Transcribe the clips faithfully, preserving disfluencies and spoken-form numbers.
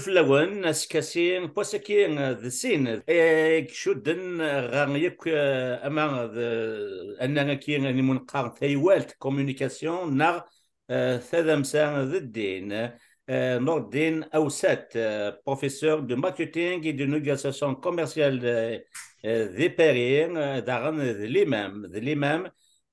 Fell-awen askasi n wass-agi d sin i icudden ɣer yakk, eh, ama d annar-agi n imunqar taywalt, communication, neɣ, eh, tadamsa d ddin. Eh, Nordin Awsat, eh, professeur de marketing et de négociation commerciale, eh, eh, di Paris, eh, daɣen d limam, d limam,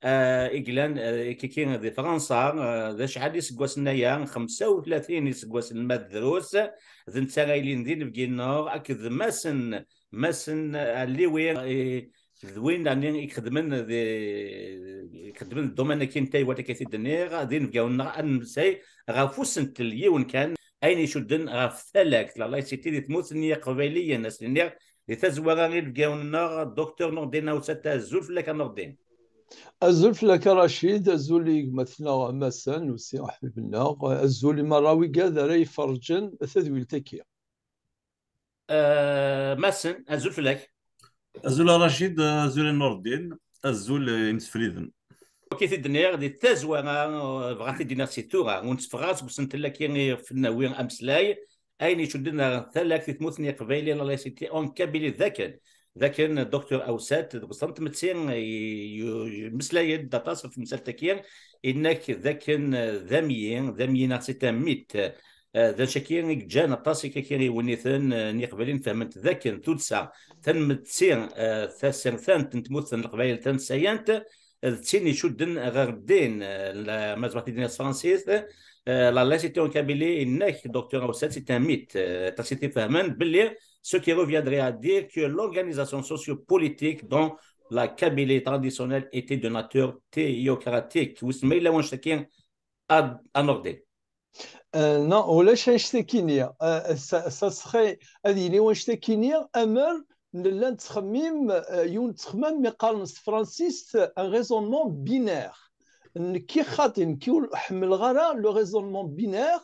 eh, i yellan, eh, kiki di Fransa, eh, d acḥal iseggasen aya, xemsa u tlatin iseggasen ma drus, d netta ara yilin d inebgi-nneɣ, akked Masen, Masen Ɛliwi, eh, d win daɣen i ixedmen di, ixedmen deg domaine-agi n taywalt, akka i t-id-nniɣ, d inebgawen-nneɣ, ad nemmeslay ɣef usentel yiwen kan, ayen icudden ɣef talakt, la laïcité, di tmurt n Yiqbayliyen, ad s-nniɣ di tazwara inebgawen-nneɣ, Docteur Nordin Awsat, azul fell-ak a Nordin. Azul fell-ak a Racid, azul i gma-tneɣ Masen, usi aḥbib-nneɣ, azul i merra wigad ara iferrǧen tadwilt-agi. Eh, Masen, azul fell-ak. Azul a Racid, azul a Nordin, azul, eh, imsefliden. Akka i t-id-nniɣ, di tazwara, eh, bɣiɣ ad t-id-iniɣ si tura, ur netteffeɣ ara seg usentel-agi i ɣef nawi ameslay, ayen icudden ɣer talakt di tmurt n Yiqbayliyen, la laïcité en Kabylie, d akken, d akken Docteur Awsat, deg uẓar n tmetti, i-, i-, yemmeslay-d aṭas ɣef temsalt-agi, yenna-k d akken, eh, d amyi, d amyi neɣ c'est un mythe. Eh, d acu-agi i yeǧǧan aṭas ikaki iwenniten, eh, n Yiqbayliyen fehmen-t d akken tuddsa tanmetti, eh, tasertant n tmurt n Leqbayel tansayant, eh, d tin icudden ɣer ddin, eh, la, ma tebɣa tidni s tefransist, eh, la laïcité en Kabylie, yenna-k Docteur Awsat, c'est un mythe. Eh, aṭas i t-ifehmen belli ce qui reviendrait à dire que l'organisation sociopolitique dans la Kabylie traditionnelle était de nature théocratique. Wissen ma yella wanect-agi a, a Nordin? Euh, non, ulac annect-agi-nni. Euh, ça, ça serait, ad yili wanect-agi-nni, amer nella nettxemmim, euh, yiwen n ttexmam mi qqaren s tefransist un raisonnement binaire. Nekki xaṭi, nekki ur ḥemmleɣ ara le raisonnement binaire,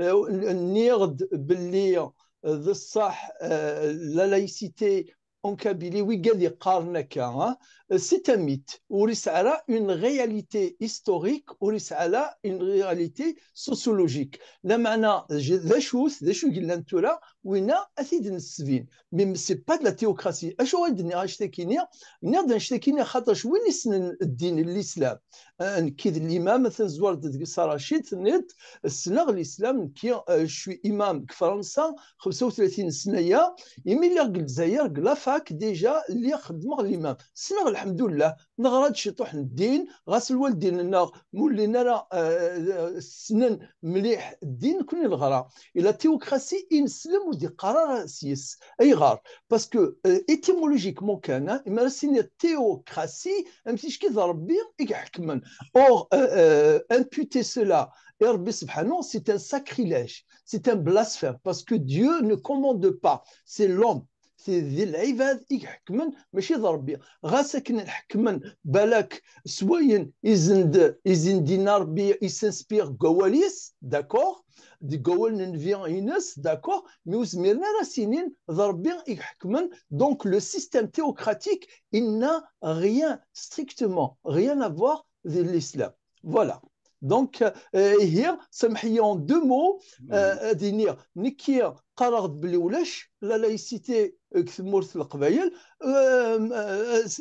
euh, nniɣ-d belli, euh, d ṣṣeḥ, euh, la laïcité en Kabylie, wigad yeqqaren akka, hein, c'est un mythe, ur yesɛi ara une réalité historique, ur yesɛi ara une réalité sociologique. Lameɛna, j-, d acu-t, d acu i yellan tura, winna ad t-id-nessebin. Mais c'est pas de la théocratie. Acu i d-nniɣ annect-agi-nni? Nniɣ-d annect-agi-nni xaṭer win issnen ddin n l'islam. Euh, nekki d l'imam, atan tezwar-d deg Saracid, tenniḍ, ssneɣ l'islam, nekki, euh, je suis imam deg Fransa, xemsa u tlatin sna-ya, imi lliɣ deg Lezzayer, deg la fac, déjà, lliɣ xeddmeɣ l'imam. Ssneɣ, lḥemdullah, neɣra-d ciṭuḥ n ddin, ɣas lwaldin-nneɣ, ma ur llin ara, euh, ssnen mliḥ ddin, nekkni neɣra. Et la théocratie, i neslem ur d-iqqar ara s-yes. Ayɣer? Parce que, euh, étymologiquement kan, hein, imi ara s-tiniḍ théocratie, am ticki d Ṛebbi i iḥekmen. Or, euh, euh, imputer cela i Ṛebbi subḥanahu, c'est un sacrilège, c'est un blasphème, parce que Dieu ne commande pas, c'est l'homme, c'est d lɛibad i iḥekmen, mačči d Ṛebbi. Ɣas akken ḥekmen, balak, s wayen i sen-d-, i sen-d-yenna Ṛebbi, i s'inspire deg wawal-is, d'accord? Deg wawal n nnbi-ines, d'accord? Mais ur zmiren ara s-inin d Ṛebbi i iḥekmen. Donc, le système théocratique, il n'a rien, strictement rien à voir de l'islam. Voilà. Donc, euh, ihi, samḥ-iyi, en deux mots, euh, ad iniɣ, nekki qqareɣ-d belli ulac la laïcité deg tmurt n Leqbayel, euh,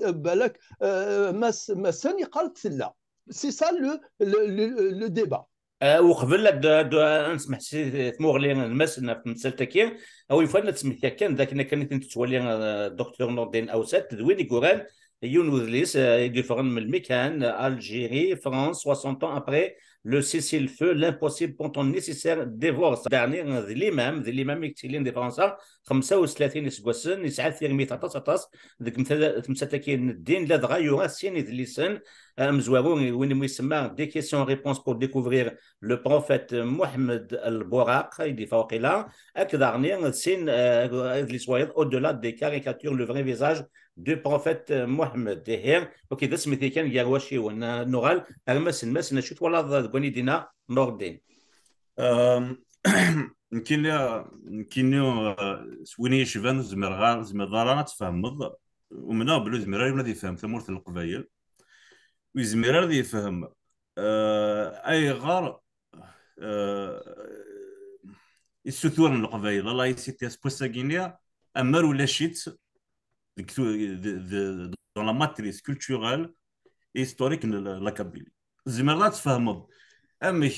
euh, balak, euh, Mas-, Masen yeqqar-d tella. C'est ça le, le, le, le débat. Euh, uqbel ad, ad, ad nsemmeḥ si tmuɣli n Masen ɣef temsalt-agi, a wi yufan ad smektiɣ kan d akken akken i ten-tettwali, euh, Docteur Nordin Awsat, d win i yuran yiwen n udlis, euh, i d-yeffɣen melmi kan, Algérie, France, soixante ans après le cessez-le-feu, l'impossible pourtant nécessaire divorce. Daɣen d limam, d limam i yettilin di Fransa, xemsa u tlatin iseggasen, yesɛa tirmit aṭas, aṭas, deg temsal-, temsalt-agi n ddin, ladɣa yura sin idlisen, amezwaru, win i isemma Des questions-réponses pour découvrir le prophète Mohamed al-Buraq, i d-yeffeɣ waqila, akked daɣen sin, euh, idlis wayeḍ, Au-delà des caricatures, le vrai visage du prophète Mohamed. Ihi, ok, d asmeti kan gar wacciwen. Euh, nuɣal ar Masen. Masen, acu twalaḍ deg wayen i d-yenna Nordin? Euh, nekkini, nekkini, euh, s win i yecban, ur zmireɣ ara, ur zmireḍ ara ad tfehmeḍ. Umneɣ belli ur yezmir ara yiwen ad yefhem tamurt n Leqbayel. Ur yezmir ara ad yefhem, euh, ayɣer, euh, yessuturen Leqbayel la laïcité aseggas-agi-nni, amer ulac-itt deg tu- de- de- dans la matrice culturelle et historique n la Kabylie. Tzemreḍ ad tfehmeḍ amek,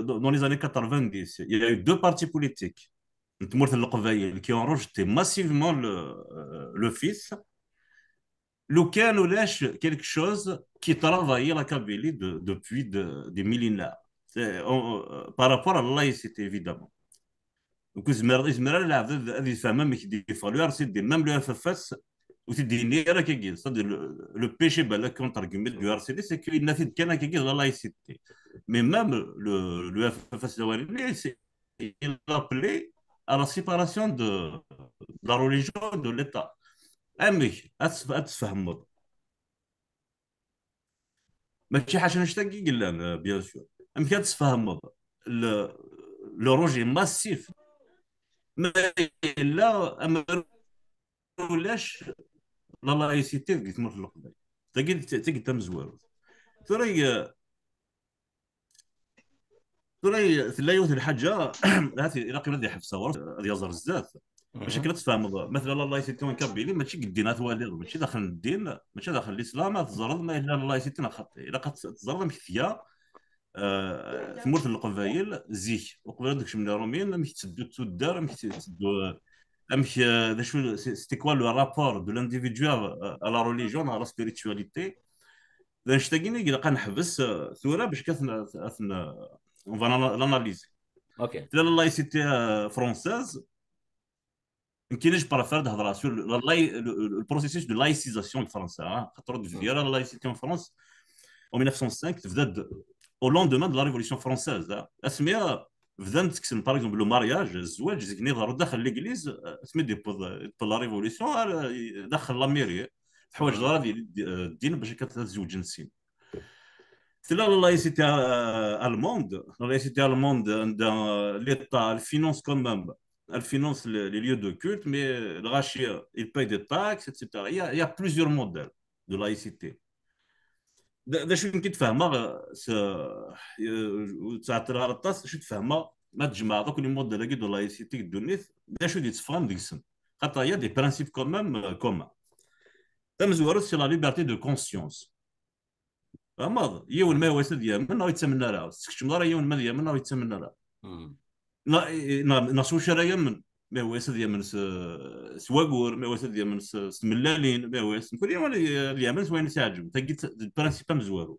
dans les années quatre-vingt-dix, il y a eu deux partis politiques n tmurt n Leqbayel qui ont rejeté massivement le, euh, le fils. Lukan ulac quelque chose qui travaille la Kabylie de- depuis de- des millénaires. C'est- on- on- par rapport à la laïcité, évidemment. Donc, yezmer yezmer lɛebd ad yefhem amek d-yeffeɣ le R C D, même le F F S, ur t-id-yenni ara akkagi. C'est-à-dire, le, le péché, ben, là, contre guillemets, du R C D, c'est qu'il n'a fait qu'un akkagi de la laïcité. Mais même le, le F F S, c'est- il appelait à la séparation de, de la religion et de l'État. Amek ad tf- ad tfehmeḍ? Mačči ḥaca annect-agi i yellan, euh, bien sûr. Amek ad tfehmeḍ le, le rejet massif ma yella amer ulac la laïcité deg tmurt n Leqbayel? Tagi d tagi d tamezwarut. Tura, euh, tura, tella yiwet n lḥaǧa, ahat ilaq ad iḥbes ɣur-s, ad yaẓ ar zdat. Bac akken ad tfehmeḍ, ma tella la laïcité en Kabylie, mačči deg ddin ad twaliḍ, mačči daxel n ddin, mačči daxel n l'islam, ad teẓreḍ ma yella la laïcité neɣ xaṭi. Ilaq ad teẓreḍ amek tga, euh, tmurt n Leqbayel zik, uqbel ad d-kecmen Iṛumiyen, amek tetteddu tuddar, amek tetteddu, euh, amek, euh, d acu, c'est- c'était quoi le rapport de l'individu à, à la religion, à la spiritualité. D annect-agi i ilaq ad neḥbes, euh, tura, bac ad ten- ad ten- on va l'ana- l'analyser. Ok. Tella la laïcité, euh, française. Nekkini, je préfère de hedrer sur le, la laï- le, le- le processus de laïcisation de France, hein. Xaṭer ur d-tebdi ara la laïcité en France en mille neuf cent cinq, tebda-d au lendemain de la Révolution française, hein. Asmi bdan ttekksen, par exemple, le mariage, zzwaǧ, zik-nni iḍerru daxel l'église, asmi d-yewweḍ, yewweḍ la Révolution, ar daxel la mairie. Teḥwaǧeḍ ara ad yili ddin bac akka ad zewǧen sin. Tella la laïcité, euh, allemande. La laïcité allemande, anda, euh, l'État, elle finance quand même, elle finance les, les lieux de culte, mais, euh, lɣaci, il paye des taxes, et cetera. Il y a, il y a plusieurs modèles de laïcité. D d acu nekk i d-fehmeɣ, euh, s- euh, ur ttɛeṭṭileɣ ara aṭas, acu d-fehmeɣ ma tjemɛeḍ akk les modèles-agi de laïcité deg ddunit, d acu d-yetteffɣen deg-sen? Xaṭer il y a des principes quand même, euh, communs. Tamezwarut, c'est la liberté de conscience. Fehmeḍ? Yiwen ma yewwas ad yamen, neɣ yettamen ara. Ur teskecmeḍ ara yiwen ma ad yamen, neɣ yettamen ara. Neɣ, neɣ, neɣ s wacu ara yamen? Ma yewwas ad yamen s, s wagur, ma yewwas ad yamen s, s tmellalin, ma yewwas, mkul yiwen ad yamen s wayen i s-iɛeǧben. Tagi d, d principe amezwaru.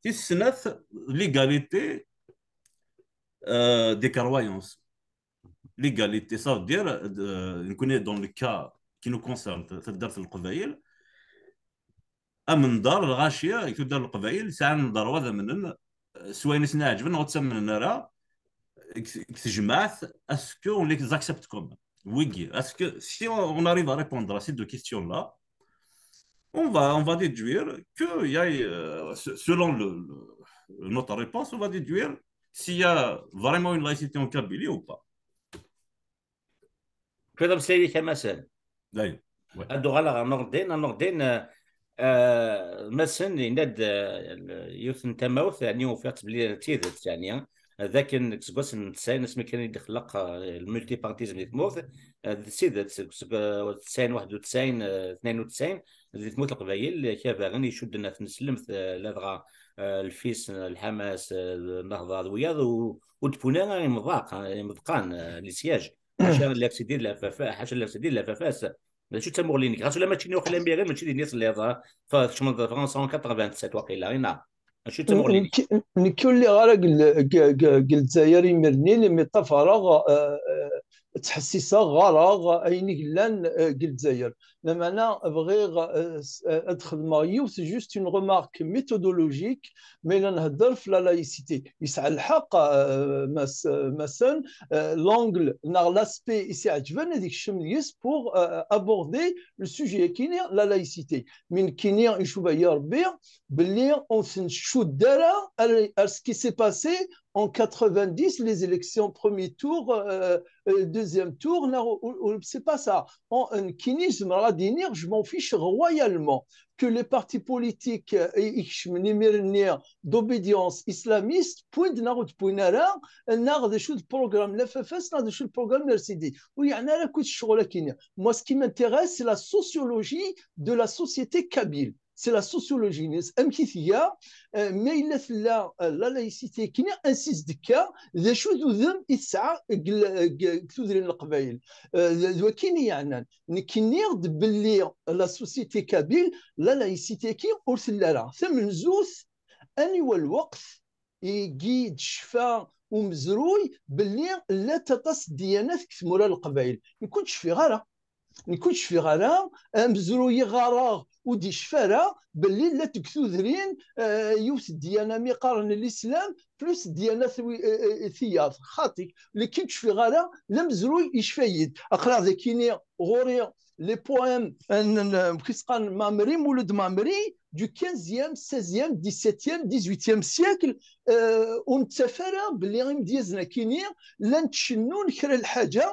Tis snat, l'égalité, euh, des croyances. L'égalité, ça veut dire, euh, nekkni, dans le cas qui nous concerne, taddart n Leqbayel, amendar, lɣaci, deg tuddar n Leqbayel, sɛan ddṛwa ad amnen, euh, s wayen i sen-iɛeǧben, neɣ ur ttamnen ara, deg, deg tejmaɛt, est-ce que on les accepte quand même? Wigi, est-ce que si on, on arrive à répondre à ces deux questions-là, on va, on va déduire que il y a, euh, se- selon le, le- notre réponse, on va déduire s'il y a vraiment une laïcité en Kabylie ou pas. Kra d ameslay-ik a Masen. D'ailleurs, ouais. Ad uɣaleɣ ɣer Nordin, a Nordin, euh, euh, Masen yenna-d, euh, yiwet n tamawt, yeɛni ufiɣ-tt belli d tidet, yeɛni, euh, d akken deg iseggasen n tesɛin, asmi kan i d-ixleq, euh, le multipartisme di tmurt, euh, d tidet, seg, seg, euh, tesɛin waḥed u tesɛin, euh, tnayen u tesɛin, di tmurt n Leqbayel, kabaɣen icudden ɣer tneslemt, euh, ladɣa, euh, lfis, euh, Lḥamas, euh, Nehḍa d wiyaḍ, u- ur d-wwin ara imeḍaq, euh, imeḍqan, euh, les sièges. Ḥaca l'F C D d la F F, ḥaca l'F C D d la F F S. D acu d tamuɣli-nnek? Xas ula mačči n uxlam iɣil, mačči din i telliḍ, ah, fa-, tkecmeḍ Fransa en quatre-vingt-sept waqila, i neɣ? Acu d tamuɣli-nnek? Nekk, nekk ur lliɣ ara deg l-, deg, deg, deg Lezzayer imir-nni, imi ṭṭafareɣ, eh, eh, ttḥessiseɣ, ɣareɣ ayen i yellan, eh, deg Lezzayer. Lameɛna bɣiɣ, eh, s-, eh, ad xedmeɣ yiwet, juste une remarque méthodologique, ma yella nhedder f la laïcité. Yesɛa lḥeqq, eh, Mas-, eh, Masen, eh, l'angle neɣ l'aspect i s-iɛeǧben ad ikcem deg-s pour, eh, aborder le sujet-agi, la laïcité. Mi nekkini icuba-yi Rebbi belli ur ten tuddara ar, ar ce qui s'est passé en quatre-vingt-dix, les élections premier tour, euh, euh, deuxième tour, neɣ ur, ur, c'est pas ça. En, nekkini zemreɣ ad iniɣ, je m'en fiche royalement que les partis politiques, euh, i, ikecmen imir-nni d'obédience islamiste, wwin-d neɣ ur d-wwin ara, neɣ d acu d programme n L F F S, neɣ d acu d programme n R C D. Ur yeɛni ara akk ccɣel akini. Moi, ce qui m'intéresse, c'est la sociologie de la société kabyle. C'est la sociologie-ines. Amek i tga, euh, ma yella tella, euh, la laïcité akini, ansi s-d-tekka, d acu d udem i tesɛa deg l-, deg, deg tudrin n Leqbayel. Euh, d, d wakin i yeɛnan. Nekk nniɣ-d belli la société kabyle, la laïcité-agi ur telli ara tamenzut, aniwa lweqt i d-yecfa umezruy belli llant aṭas n ddyanat deg tmura n Leqbayel? Nekk ur d-cfiɣ ara. Nekk ur d-cfiɣ ara, amezruy i ɣareɣ ur d-yecfi ara belli llant deg tudrin, eh, yiwet n ddyana mi qqaren lislam, plus ddyana twi-, eh, eh, tiyaḍ. Xaṭi, nekk ur d-cfiɣ ara, d amezruy yecfa-yi-d. Aql-aɣ d akini ɣur-i les poèmes n, n, n, qu'est-ce qu'on, Mamri, Mouloud Mamri, du quinzième, seizième, dix-septième, dix-huitième siècle, euh, ur nettaf ara belli imedyazen akini llan tcennun kra n lḥaǧa,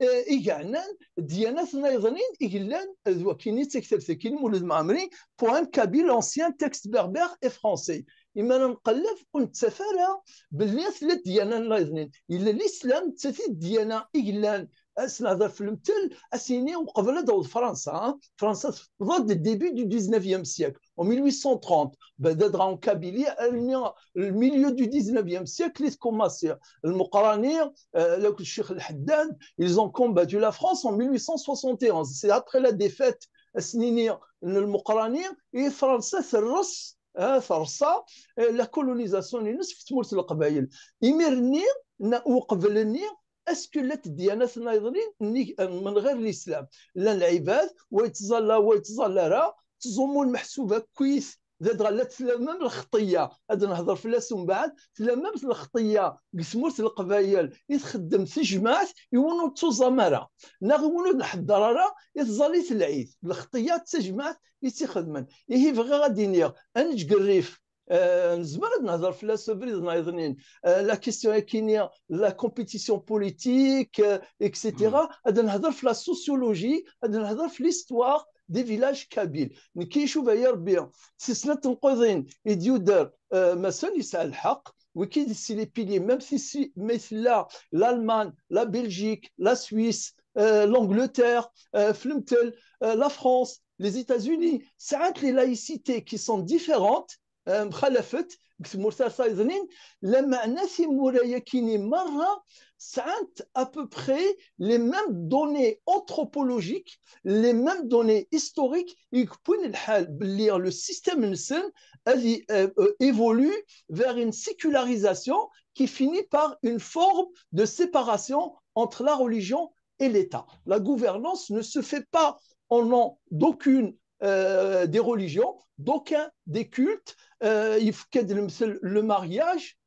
euh, i yeɛnan dyanat nniḍen i yellan d wakini d taktabt akini Mouloud Mamri, poème kabyle, ancien texte berbère et français. Imi ara nqelleb, ur nettaf ara belli tella ddyana nniḍen. Yella l'islam, d ta i d ddyana i yellan. Ad s-nehder f lemtel, ad s-yini uqbel ad d-taweḍ Fransa, hein. Fransa teffeɣ-d début du dix-neuvième siècle, en mille huit cent trente, bada-d en Kabylie, armi le milieu du dix-neuvième siècle i tkumaṣi. Lmeqrani, euh, akked Ccix Lḥeddad, ils ont combattu la France en mille huit cent soixante et onze. C'est après la défaite, ad s-nini, n Lmeqrani, i Fransa terres, euh, tersa, euh, la colonisation-ines f tmurt n Leqbayel. Imir-nni, na-, uqbel-nni, est-ce que llant dyanat nniḍen nnig, euh, من غير l'islam? Llan lɛibad, wa yettẓalla, wa yettẓalla ara, ttẓummun meḥsub akkit, ladɣa llant, tella même lxeṭṭiyya, ad nehder fell-as umbeɛd, tella même lxeṭṭiyya deg tmurt n Leqbayel i txeddem tejmaɛt i win ur nettuẓam ara, neɣ i win ur nḥedder ara i tẓallit n lɛid. Lxeṭṭiyya d tajmaɛt i tt-ixedmen. Ihi bɣiɣ ad d-iniɣ, ad neǧǧ deg rrif, euh, nezmer ad nehder fell-as abrid nniḍen. Euh, la question akini, la compétition politique, euh, et cetera. Ad nehder f la sociologie, ad nehder f l'histoire des villages kabyles. Nekk icuba-yi Rebbi si snat tenqiḍin i d-yuder, euh, Massen yesɛa lḥeqq, wiki d si les piliers, même si, si, mais là, l'Allemagne, la Belgique, la Suisse, euh, l'Angleterre, euh, f lemtel, euh, la France, les États-Unis, sɛant les laïcités qui sont différentes, euh, mxalafet, deg tmurt-a tayeḍnin, lameɛna timura-yakini merra sɛant à peu près les mêmes données anthropologiques, les mêmes données historiques, i yewwin lḥal belli le système-nsen ad y-, euh, euh, évolue vers une sécularisation qui finit par une forme de séparation entre la religion et l'État. La gouvernance ne se fait pas au nom d'aucune, euh, des religions, d'aucun des cultes. Euh, il faut que le, le mariage,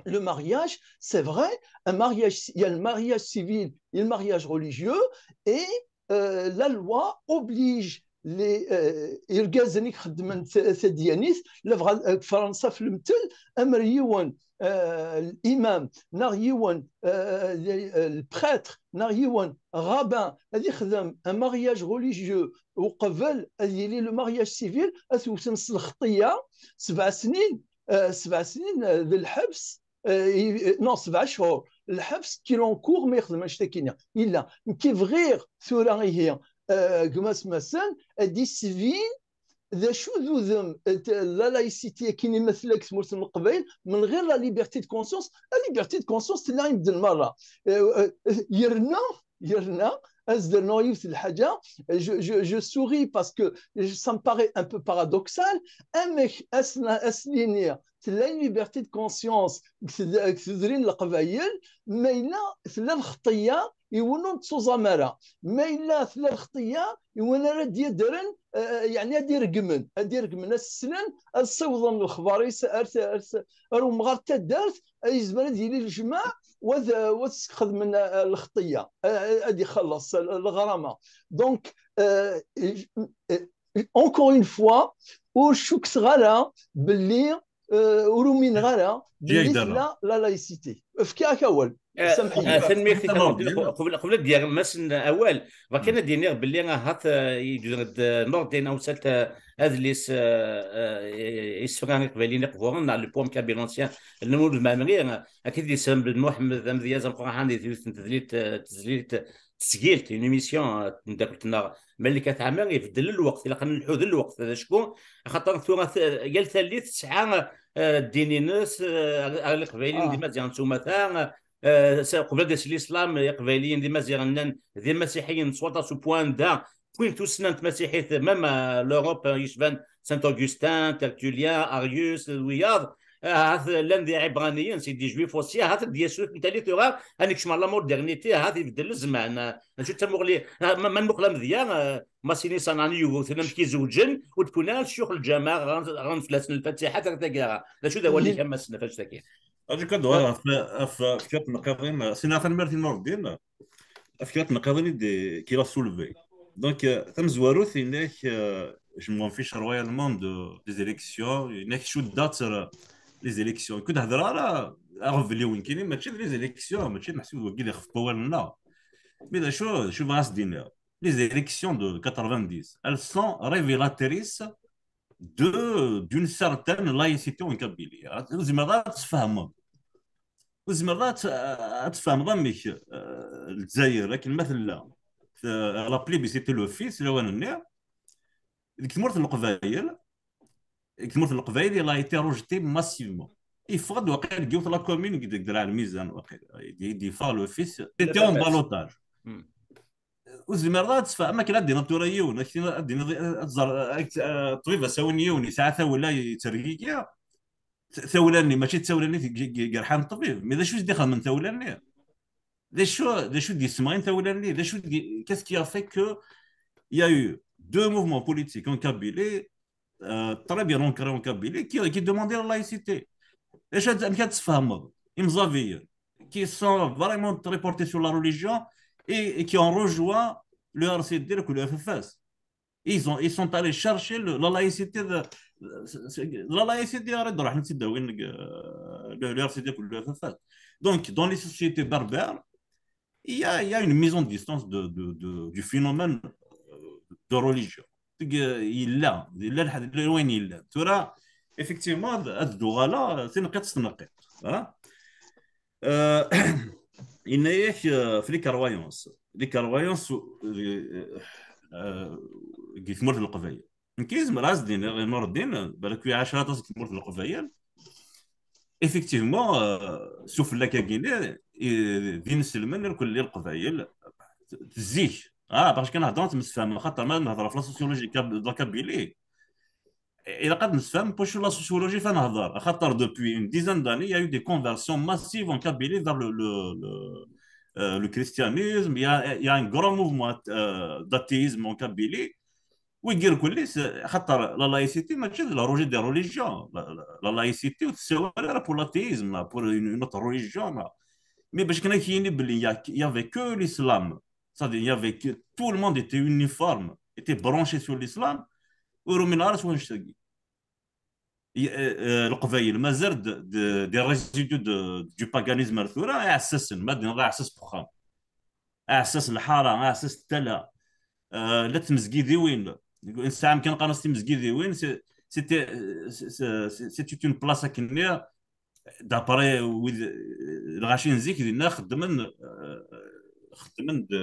le mariage, c'est vrai, un mariage, il y a le mariage civil et le mariage religieux, et, euh, la loi oblige les, euh, irgazen i ixeddmen t-, tadyanit, la bɣa, euh, Fransa f lemtel, amer yiwen, euh, l'imam, neɣ yiwen, euh, le, euh, le prêtre, neɣ yiwen rabbin, ad ixdem un mariage religieux uqbel ad yili le mariage civil, ad t-wten s lxeṭṭiyya, sebɛ snin, euh, sebɛ snin, euh, d lḥebs, euh, i-, non, sebɛ cchur, lḥebs, qu'il encourt, ma yexdem annect-akini. Yella, nekk bɣiɣ tura ihi, euh, gma-s Massen, ad d-isbin d acu d udem, euh, t-, la laïcité akini ma tella deg tmurt n Leqbayel, من غير la liberté de conscience. La liberté de conscience tella i medden merra. Euh, euh, yerna, yerna, ad s-d-rnuɣ yiwet n lḥaǧa, je, je, je souris parce que ça me paraît un peu paradoxal, amek ad s-, ad s-nini tella une liberté de conscience deg tud-, deg tudrin n Leqbayel, ma yella tella lxeṭṭiyya i win ur nettuẓam ara, ma yella tella lxeṭṭiyya i win ara d-yadren, eh, yeɛni ad iregmen, ad iregmen, ad s-slen, ad ssiwḍen lexbar-is ar t-, ar t-, ar umɣar n taddart, ad yezmer ad yili lejmaɛ, wa d, wa d-sxedmen, eh, lxeṭṭiyya, eh, ad ixelleṣ l-, leɣrama. Donc, eh, eh, encore une fois, ur cukkteɣ ara belli euh, ur umineɣ ara Ǧiɣ belli dara. Tella la laïcité. Efk-ak awal. Samḥ-iyi. Ah, tanemmirt i Tamam. Qbel, qbel ad d-yaɣ Mass n awal, bɣiɣ kan ad d-iniɣ belli ahat, eh, yegdel-d, eh, Nordin awsat, eh, adlis, eh, eh, isefra iqbayliyen iqburen, neɣ le poème kabyle ancien, lmulud Mɛemmri, eh, akka i d-yessefhem Belmuḥemmed amedyaz ameqqran di tedwilt n tedlit, eh, tezlit, tesgilt, une émission, eh, n tmeddakelt-nneɣ Malika Tɛemmer, ibeddel lweqt, ilaq ad nelḥu d lweqt, d acku, axaṭer tura t-, yal tallit tesɛa, eh, ddin-ines, eh, ar, ar Leqbayliyen d Ah. Imaziɣen s umata, eh, s-, qbel ad d-yas lislam, Iqbayliyen d Imaziɣen llan d imasiḥiyen s waṭas, au point anda wwin tussna n tmasiḥit, même, eh, l'Europe, eh, yecban Saint Augustin, Tertullien, Arius, d wiyaḍ, eh, ahat llan d iɛibraniyen, c'est des juifs aussi, ahat ad d-yas ur tali tura, ad nekcem ɣer la modernité, ahat ibeddel zzman, eh, acu d tamuɣli, eh, ma, ma nmuqel amedya, eh, Masinisa n Ɛni Yugurten amek i zewǧen, ur d-wwin ara s ccyux n lǧameɛ, ɣran, ɣran fell-asen lfatiḥa, ɣer taggara. D acu d awal-ik a Mass Nafaj tagi? Acu kan d-uɣaleɣ ɣef, ɣef, ɣef kra n tneqqiḍin, sina tanemmirt i Nurdin, ɣef kra n tneqqiḍin i d-, qu'il a soulevé. Donc, euh, tamezwarut, inek, euh, je m'en fiche royalement de, des élections, inek cuddaɣ les élections. Kud hedreɣ ara aɣbel-iw nekkini, mačči d les élections, mačči d meḥsub wagi d ixef n wawal-nneɣ. Mais d acu, d acu bɣiɣ ad s-d-iniɣ? Les élections de quatre-vingt-dix, elles sont révélatrices de, d'une certaine laïcité en Kabylie. Ur tezmireḍ ara ad tfehmeḍ. Ur tezmireḍ ara ad t-, ad tfehmeḍ amek, euh, Lezzayer, akken ma tella, t-, la plébiscité le fils, lawan-nni, deg tmurt n Leqbayel, deg tmurt n Leqbayel, il a été rejeté massivement. Yeffeɣ-d waqil deg yiwet la commune deg, deg Dra Lmizan, waqil. I d-, i d-yeffeɣ le fils. C'était en ballottage. Hmm. Ur tezmireḍ ara ad tfehmeḍ, akken ad d-tiniḍ tura yiwen, ad k-tiniḍ, ad d-tiniḍ, ad tẓer, ad k-, eh, ṭṭbib ad s-awin yiwen yesɛa tawla yettergigi, t-, tawla-nni, mačči d tawla-nni g-, g-, gerḥan ṭṭbib, mais d acu i s-d-ixedmen tawla-nni? D acu, d acu d-yessemɣin tawla-nni? D acu d-, qu'est-ce qui a fait que il y a eu deux mouvements politiques en Kabylie, euh, très bien ancrés en Kabylie, qui, qui demandaient la laïcité? D acu ad, amek ad tfehmeḍ imẓabiyen qui sont vraiment très portés sur la religion et, et qui ont rejoint le R C D ou le F F S? Ils ont, ils sont allés chercher le, la laïcité de, la laïcité, euh, le, le R C D ou le F F S. Donc, dans les sociétés berbères, il y a, il y a une mise en distance de, de, de, du phénomène, euh, de religion. Yella, yella lḥed, yella wayen yellan. Tura, effectivement, ad, ad d-uɣaleɣ, tineqqiḍt s tneqqiḍt. Hein? Euh, yenna-yak, euh, ɣef les croyances. Les croyances, euh, euh, deg tmurt n Leqbayel. Nekk yezmer ad s-d-iniɣ i Nurdin, balak ur iɛac ara aṭas deg tmurt n Leqbayel. Effectivement, euh, s ufellak-agi-nni, i, d inselmen irkelli Leqbayel, zik. Ah, parce que nehder ad temsefham, xaṭer ma nehder ɣef la sociologie kab-, de la Kabylie, ilaq ad nesfhem pourquoi la sociologie fa nehder. Xaṭer depuis une dizaine d'années, il y a eu des conversions massives en Kabylie vers le, le, le, euh, le christianisme. Il y a, il y a un grand mouvement, euh, d'athéisme en Kabylie. Wigi irkelli, c'est, xaṭer la laïcité, mačči d le rejet des religions. La, la, la laïcité, ur tessawal ara pour l'athéisme, pour une, une autre religion, là. Mais parce que il y a, il y avait que l'islam. C'est-à-dire, il y avait que, tout le monde était uniforme, était branché sur l'islam. Ur umineɣ ara s wannect-agi. I-, euh, euh, Leqbayel, mazal d, d, des résidus de, du paganisme ar tura, iɛessasen, ma d-nniɣ iɛessas n uxxam. Aɛessas n lḥara, aɛessas n tala. Euh, la tmezgidiwin. Nesɛa amkan qqaren-as timezgidiwin, c'est, c'était, euh, c'est, c'est, c'est une place akken-nni, d'après wid, euh, lɣaci n zik, dinna xeddmen, euh, xeddmen de,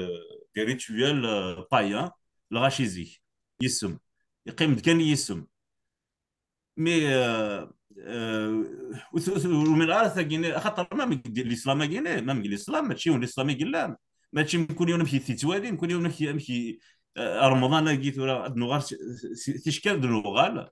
des rituels, euh, païens, lɣaci zik. Yisem. Yeqqim-d kan yisem. Mais, euh, euh, ur t-, ur t-, ur umineɣ ara tagi-nni, axaṭer ma deg l'islam-agi-nni, ma deg l'islam, mačči yiwen l'islam i yellan. Mačči mkul yiwen amek i t-yettwali, mkul yiwen amek, amek i, euh, Remḍan-agi tura, ad nuɣal s, s, s, ticekkal ad nuɣal.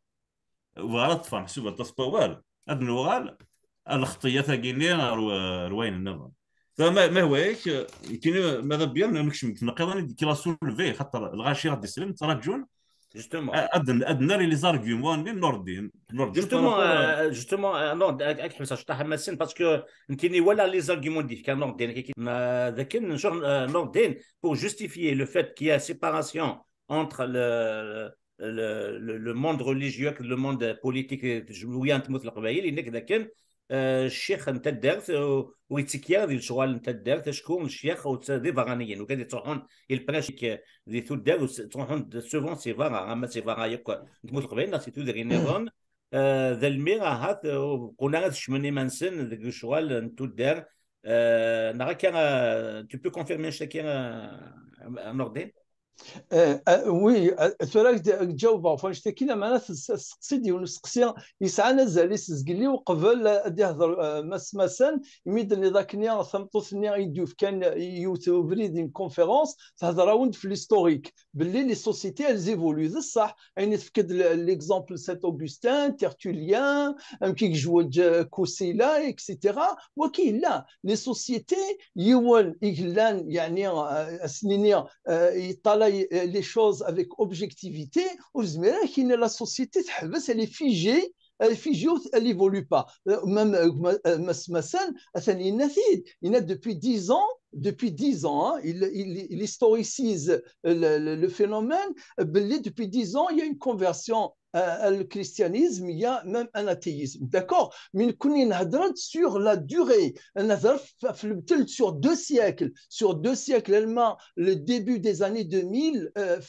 Ur ara ṭṭfeɣ meḥsub aṭas n wawal. Ad nuɣal ar lxeṭṭiyat-agi-nni, ar, ar wayen nniḍen. Fa ma, ma hwa-yak, nekkini, ma d abyan, nekcem deg tneqqiḍin i d-, qu'il a soulevé, xaṭer lɣaci ɣ-d-islen, ttraǧun, Justement. a-, ad n-, ad nerr les arguments-nni n Nurdin. Nurdin, Justement, par rapport à euh, justement, euh, Nord-, ad, ad ḥebseɣ cṭaḥ a Masin, parce que nekkini walaɣ les arguments d-yefka Nordin, kiki-, ma, d akken, ncuṛ, euh, Nordin, pour justifier le fait qu'il y a séparation entre le, le, le, le monde religieux, le monde politique, euh, n tmurt n Leqbayel, yenna-k dakken, euh, ccix n taddart, euh, ur yettekki ara di lecɣal n taddart, acku ccix ur d iberraniyen, ur kan yettruḥun, ils prêchent di tuddar, ttruḥun souvent si berra, ama si berra yakk n tmurt n Leqbayel, neɣ si tudrin nniḍen, euh, d almi ahat, euh, ur qun ara ad kecmen iman-nsen deg lecɣal n tuddar, euh, neɣ akka, euh, tu peux confirmer annect-agi, euh, a Nordin? Eh, eh, oui, eh, tura ad ak-d-ǧawbeɣ ɣef wannect-agi, lameɛna testeqsi-d yiwen usteqsi yesɛan azal-is zgelli uqbel ad d-ihder, eh, Mass Masan, imi d-tenniḍ akken tameṭṭut-nni i d-yefkan yiwet ubrid, une conférence, tehder-awen-d f l'historique, belli les sociétés, elles évoluent. D ṣṣeḥ, ayen i tefkiḍ l'exemple Saint Augustin, Tertullien, amek i yejweǧ, eh, Kusila, et cetera. Wagi yella, les sociétés, yiwen i yellan, yeɛni, eh, as-nini, euh, yeṭṭalay, euh, les choses avec objectivité, ur yezmir ara ad k-yini la société teḥbes, elle est figée, elle est figée, elle évolue pas. Euh, même, euh, Mass Masan, atan yenna-t-id, yenna depuis dix ans, depuis dix ans, hein, il, il, il historicise le, le, le phénomène, belli depuis dix ans, il y a une conversion euh, le christianisme, il y a même un athéisme. D'accord? Mais nous, on sur la durée, on a sur deux siècles, sur deux siècles, le début des années deux mille, euh,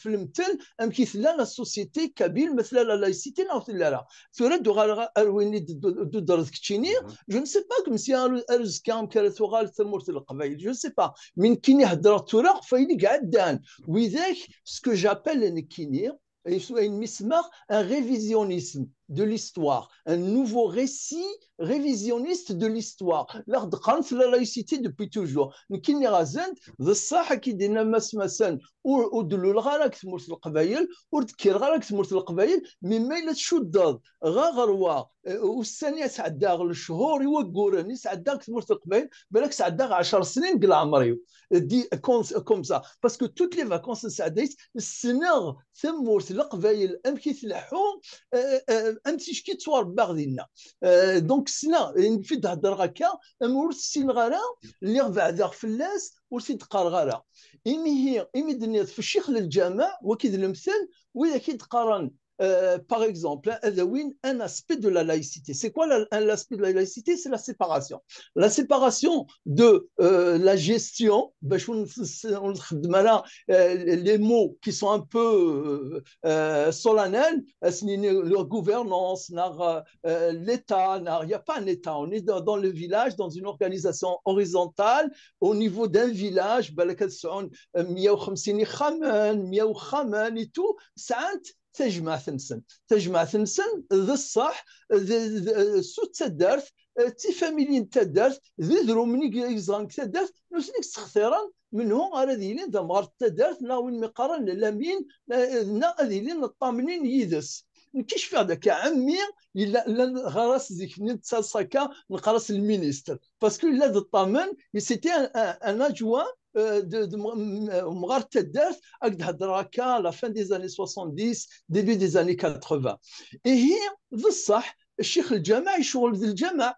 amek i tella la société kabyle, ma tella la laïcité, neɣ ur telli ara. Tura d-uɣaleɣ ar win i d-, d-, d-, d-, keččini, je ne sais pas, comme si ar, ar uzekka amek ara tuɣal tamurt n Leqbayel, je ne sais pas. Mais nekkini heddreɣ tura ɣef wayen i iɛeddan. Widak, ce que j'appelle nekkini, ayen mi semmaɣ un révisionnisme de l'histoire, un nouveau récit révisionniste de l'histoire. La ɣ-d-qqaren la laïcité depuis toujours. Nekki nniɣ-asen-d, d ṣṣeḥ, akka i d-yenna Mass Masan, ur, ur d-luleɣ ara deg tmurt n Leqbayel, ur d-kkireɣ ara deg tmurt n Leqbayel, mi ma yella tcuddeḍ ɣer ɣer wa, eh, ussan i sɛeddaɣ, lechur i wagguren i sɛeddaɣ deg tmurt n Leqbayel, balak sɛeddaɣ ɛecṛ snin deg leɛmer-iw. Di, comme, comme ça. Parce que toutes les vacances n sɛeddaɣ, ssneɣ tamurt n Leqbayel, amek i tleḥḥu, eh, eh, am ticki ttwarebbaɣ dinna. Eh, donc ssneɣ, ayen fi d-heddreɣ akka, am ur t-ssineɣ ara, lliɣ beɛdeɣ fell-as, ur t-id-qqareɣ ara. Imihi, imi d-tenniḍ f ccix n lǧameɛ, wagi d lemtel, widak i d-qqaren, euh, par exemple, ad awin un aspect de la laïcité. C'est quoi la, un, l'aspect de la laïcité? C'est la séparation. La séparation de, euh, la gestion, باش ون-, ونخدم أنا, euh, les mots qui sont un peu, euh, euh, solennels, euh, c'est une, la gouvernance, ناغ, euh, l'État, ناغ, il n'y a pas un État. On est dans, dans le village, dans une organisation horizontale, au niveau d'un village, بالك تسعون, euh, مية وخمسين يخمن, مية وخمن et tout, سعانت tajmaɛt-nsen. Tajmaɛt-nsen, d ṣṣeḥ, d, d, s taddart, d tifamilyin n taddart, d idrumen i yeẓran deg taddart, nutni i yessextiren menhu ara d-yilin d amɣar n taddart, neɣ win mi qqaren lamin, neɣ ad ilin ṭṭamnin yid-s. Nekk cfiɣ-d akka, ɛemmi, yella, llan ɣer-as zik-nni d taṣaka, neqqar-as lministr. Parce que yella d ṭṭamen, c'était un, un, un adjoint, euh, de, de, m-, m-, umɣar n taddart, ad d-heddreɣ akka, la fin des années soixante-dix, début des années quatre-vingts. Ihi, d ṣṣeḥ, ccix n lǧameɛ yecɣel d lǧameɛ,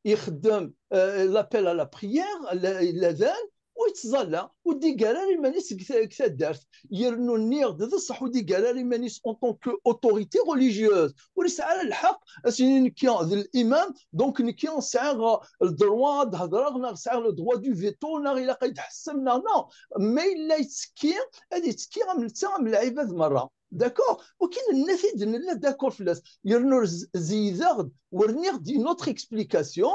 ixeddem, euh, l'appel à la prière, la-, ladan, ur yettẓalla, ur d-iggar ara iman-is deg ta-, deg taddart. Yernu nniɣ-d d ṣṣeḥ, ur d-iggar ara iman-is en tant que autorité religieuse. Ur yesɛi ara lḥeqq ad s-yini nekki d l'imam, donc nekki sɛiɣ le droit ad hedreɣ, neɣ sɛiɣ le droit du veto, neɣ ilaq ad yi-d-tḥessem, neɣ non. Ma yella yettekki, ad yettekki am netta, am lɛibad merra. D'accord? Wagi nenna-t-id, nella d'accord fell-as. Yernu z-, zeydeɣ-d, ur rniɣ-d une autre explication.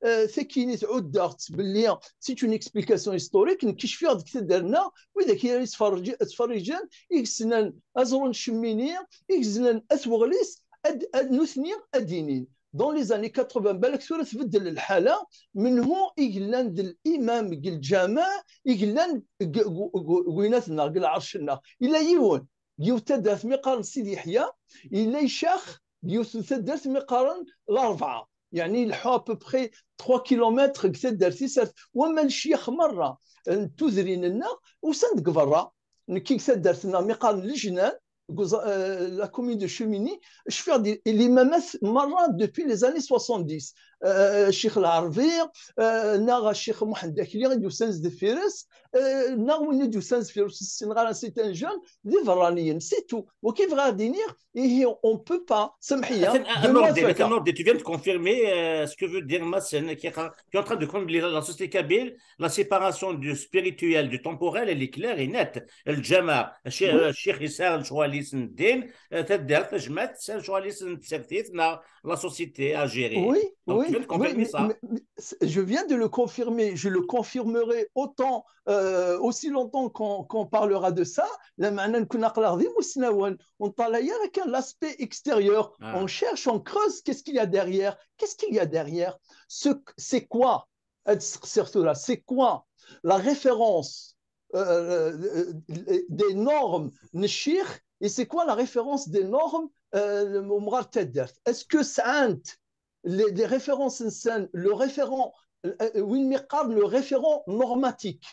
Euh, tagi-nni tɛuddeɣ-tt belli c'est une explication historique, nekk cfiɣ deg taddart-nneɣ, widak i ara yettferrij-, yettferrijen, i yessnen aẓru n Cemmini, i yessnen At Weɣlis, ad, ad, nutni ad d-inin. Dans les années quatre-vingts, balak tura tbeddel lḥala, menhu i yellan d l'imam deg lǧameɛ, i yellan deg, deg, deg, deg winat-nneɣ, deg lɛerc-nneɣ. Yella yiwen, deg yiwet taddart mi qqaren Sidi Yeḥya, yella icax deg yiwet n taddart mi qqaren Larebɛa. Yeɛni, ileḥḥu à peu près trois kilomètres deg taddart-is ar, wamma lecyax merra n tudrin-nneɣ usan-d deg berra. Nekki deg taddart-nneɣ mi qqaren Lejnan, deg uẓ- euh, la commune de Chemigny, cfiɣ d les mêmes merra depuis les années soixante-dix. Euh, Ccix Lɛerbi, euh, neɣ Ccix Muḥend Akli i d-yusan sdeffir-s, euh, neɣ win i d-yusan sdeffir-s, ur ssineɣ ara, c'est un jeune, d iberraniyen, c'est tout. Wagi bɣiɣ ad d-iniɣ, ihi, on peut pas, samḥ-iyi, Atan, de Nourdine, moi atan, Nourdine, tu viens de confirmer euh, ce que veut dire Massen, qui est, qui est en train de combler la, la société kabyle, la séparation du spirituel, du temporel, elle est claire et nette. Lǧameɛ, Ch- Oui. euh, Ccix yesɛa lecɣal-is n ddin, euh, taddart, tajmaɛt, tesɛa lecɣal-is n tsertit, neɣ la société à gérer. Oui, Donc, tu oui, viens de oui, confirmer mais, ça. mais, mais c'est- je viens de le confirmer, je le confirmerai autant, euh, aussi longtemps qu'on qu'on parlera de ça. Lameɛna nekni aql-aɣ d imusnawen, ur neṭṭalay ara kan l'aspect extérieur. Ah. On cherche, on creuse, qu'est-ce qu'il y a derrière? Qu'est-ce qu'il y a derrière? Ce, c'est quoi? Ad sseqsiɣ tura, c'est quoi la référence euh, euh, des normes n ccix, et c'est quoi la référence des normes euh, n umɣar n taddart? Est-ce que sɛant les, les références-nsen, le référent, euh, win mi qqaren le référent normatique,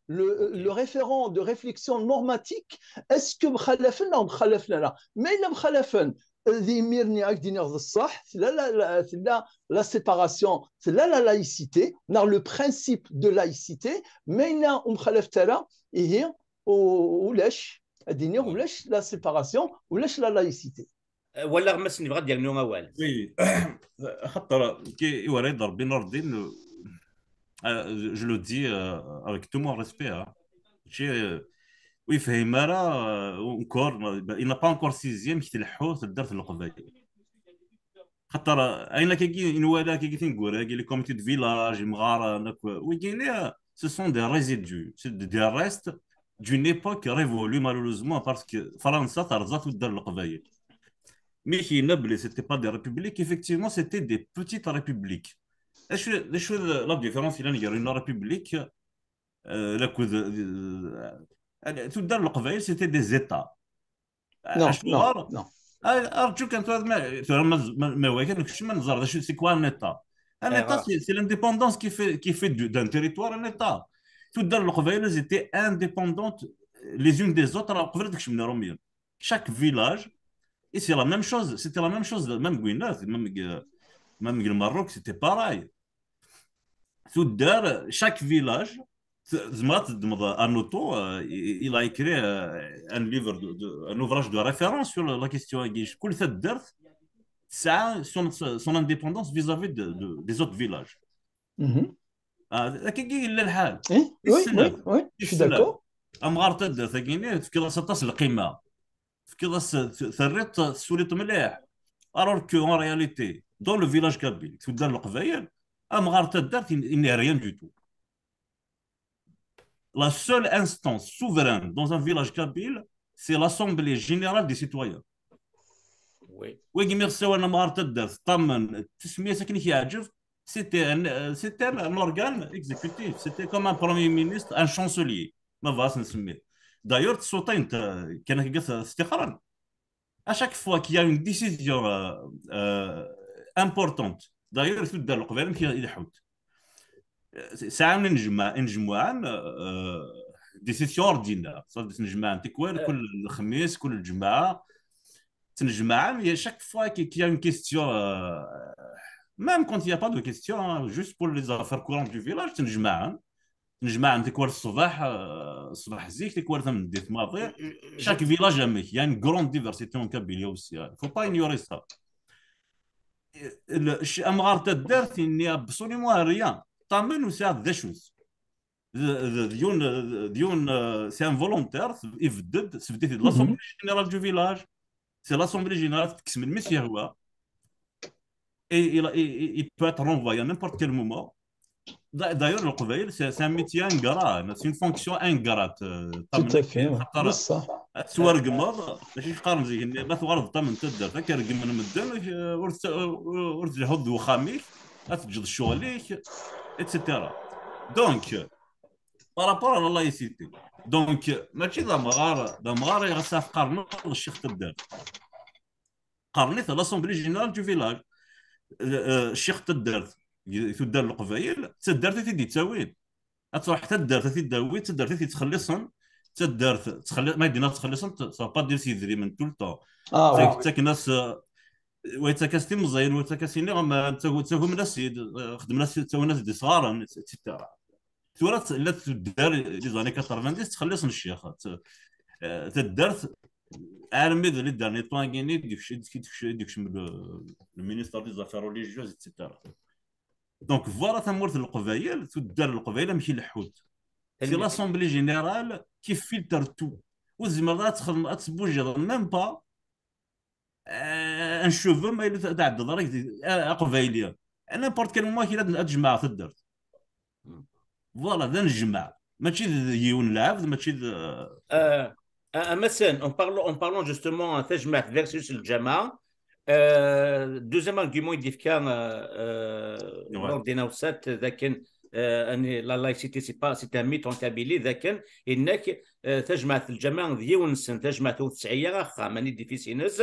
le, Ok. le référent de réflexion normatique, est-ce que mxalafen neɣ mxalafen ara? Ma yella mxalafen, d imir-nni ad k-d-iniɣ d ṣṣeḥ, tella la, la, tella la séparation, tella la laïcité, neɣ le principe de laïcité, ma yella ur mxalafet ara, ihi, u- ulac, ad d-iniɣ Ouais. ulac la séparation, ulac la laïcité. Euh, walaɣ Massen yebɣa ad d-yernu awal. Oui, xaṭer ki iwala-d Rebbi Nourdine, euh, je le dis euh, avec tout mon respect, hein. Mačči, euh, ur yefhim ara, euh, encore, il n'a pas encore saisi amek tleḥḥu taddart n Leqbayel. Xaṭer, euh, ayen akkagi i nwala akkagi tineggura-agi, les comités de village, imɣaren akk, wigini, euh, ce sont des résidus, c'est des restes d'une époque révolue malheureusement, parce que Fransa terẓa tuddar n Leqbayel. Mi k-yenna belli c'était pas des républiques, effectivement c'était des petites républiques. Acu, acu la différence yellan gar une république, euh, akked, euh, tuddar n Leqbayel c'était des états. Non, Acuɣer? Non, non. Ah, arǧu kan tura ma tura ma ma ma wakan kečč ma neẓer d acu c'est quoi un état. Un état Erreur. c'est c'est l'indépendance qui fait qui fait du- d'un territoire un état. Tuddar n Leqbayel elles étaient indépendantes les unes des autres qbel ad kecmen Iṛumyen. Chaque village, et c'est la même chose, c'était la même chose même deg winat, même deg- même deg Lmerruk c'était pareil. Tuddar, chaque village, tzemreḍ ad teddmeḍ Arnautu, euh, il il a écrit euh, un livre, de, de- un ouvrage de référence sur la question-agi. Kul taddart tesɛa son, son indépendance vis-à-vis de, de- des autres villages. Mhm. Ah, akkagi yella lḥal. Eh, oui, oui, Islam. Oui, je suis Islam. D'accord. Amɣar taddart-agi-nni tefkiḍ-as aṭas n lqima, tefkiḍ-as, terriḍ, tessuliḍ mliḥ. Alors que en réalité, dans le village kabyle, tuddar n Leqbayel, amɣar taddart, il il n'est rien du tout. La seule instance souveraine dans un village kabyle, c'est l'Assemblée générale des citoyens. Oui. Wagi mi ɣ-ssawalen amɣar taddart, ṭṭammen, tesmiyas akken i k-yeɛǧeb, c'était un, euh, c'était un organe exécutif, c'était comme un premier ministre, un chancelier, ma bɣas nsemmi. D'ailleurs, tsuṭint, euh, kan akka stixren. À chaque fois qu'il y a une décision euh, euh, importante, d'ailleurs, tuddar n Leqbayel amek i iḥut. Sɛan inejma-, inejmuɛen, euh, décision ordinaire. Ça veut dire, ttnejmaɛen tikwal, Euh. Kul lexmis, kul lǧemɛa. Ttnejmaɛen, et chaque fois qu'il qu'il y a une question, euh, même quand il n'y a pas de question, hein, juste pour les affaires courantes du village, ttnejmaɛen. Ttnejmaɛen tikwal ṣṣbeḥ, euh, ṣṣbeḥ zik, tikwal tameddit maḍi. Chaque village amek, il y a une grande diversité en Kabylie aussi, hein. Faut pas ignorer ça. Le- ch- amɣar taddart, il n'y a absolument rien. Ṭṭammen ur sɛiɣ d acu-t. D, d, d yiwen, d yiwen, euh, c'est un volontaire, ibedd-d, tebdit-id l'assemblée générale du village. C'est l'assemblée générale, tekkes melmi s-yehwa. Et il, il, il peut être renvoyé à n'importe quel moment. D'a- D'ailleurs, Leqbayel, c'est c'est un métier ingrat, c'est une fonction ingrate. Euh, Tout à fait, ouais. Xaṭer C'est ça. ad tettwaregmeḍ, d acu i qqaren zik-nni, ma tuɣaleḍ d ṭṭam n taddart, ad k-regmen medden, ur t- ur ur tleḥḥuḍ d wexxam-ik, ad teǧǧeḍ ccɣel-ik, et cetera. Donc, par rapport à la laïcité, donc, mačči d amɣar, d amɣar i ɣas ad qqaren ccix taddart. Qqaren-it l'assemblée générale du village. Euh, euh, ccix taddart, tuddar n Leqbayel, d taddart i t-id-yettawin. Ad truḥ taddart ad t-id-tawi, d taddart i t-yettxelliṣen, Taddart, ttxelli-, ma yeddi-, ttxelliṣent, ça veut pas dire s yedrimen tout le temps. Ah, Ttak-, oui. Ttaken-as, euh, wa yettaken-as timẓin, wa yettaken-as ini, ama ttagu-, ttagumen-as-id, euh, xedmen-as, ttawen-as-d isɣaren, et cetera. Tura t-, la tuddar, les années quatre-vingt-dix, ttxelliṣen ccix. T-, euh, taddart, armi d les derniers temps-agi, i d-ikc-, i d-ikc-, i d-ikcem le, le ministère des Affaires religieuses, et cetera. Donc, voilà tamurt n Leqbayel, tuddar n Leqbayel, amek i leḥḥunt. C'est l'Assemblée Générale qui filtre tout. Ur tzemreḍ ad txedmeḍ, ad tebbujiḍ même pas, euh, un cheveu, ma yella tɛeddaḍ ara deg, euh, aqbayli. À n'importe quel moment, kra ad, ad tjemɛeḍ taddart. Voilà, d anejmaɛ. Mačči d yiwen lɛebd, mačči d, euh, Euh, euh, Amassen, en parlant, en parlant justement, euh, tajmaɛt versus lǧameɛ, euh, deuxième argument i d-yefka, euh, euh, Ouais. Nordin Awsat, d akken, euh, ani, la laïcité, c'est pas, c'est un mythe en Kabylie, d akken, yenna-k, euh, tajmaɛt n lǧameɛ d yiwen-nsen, tajmaɛt ur tesɛi ara axxam, ani déficit-ines,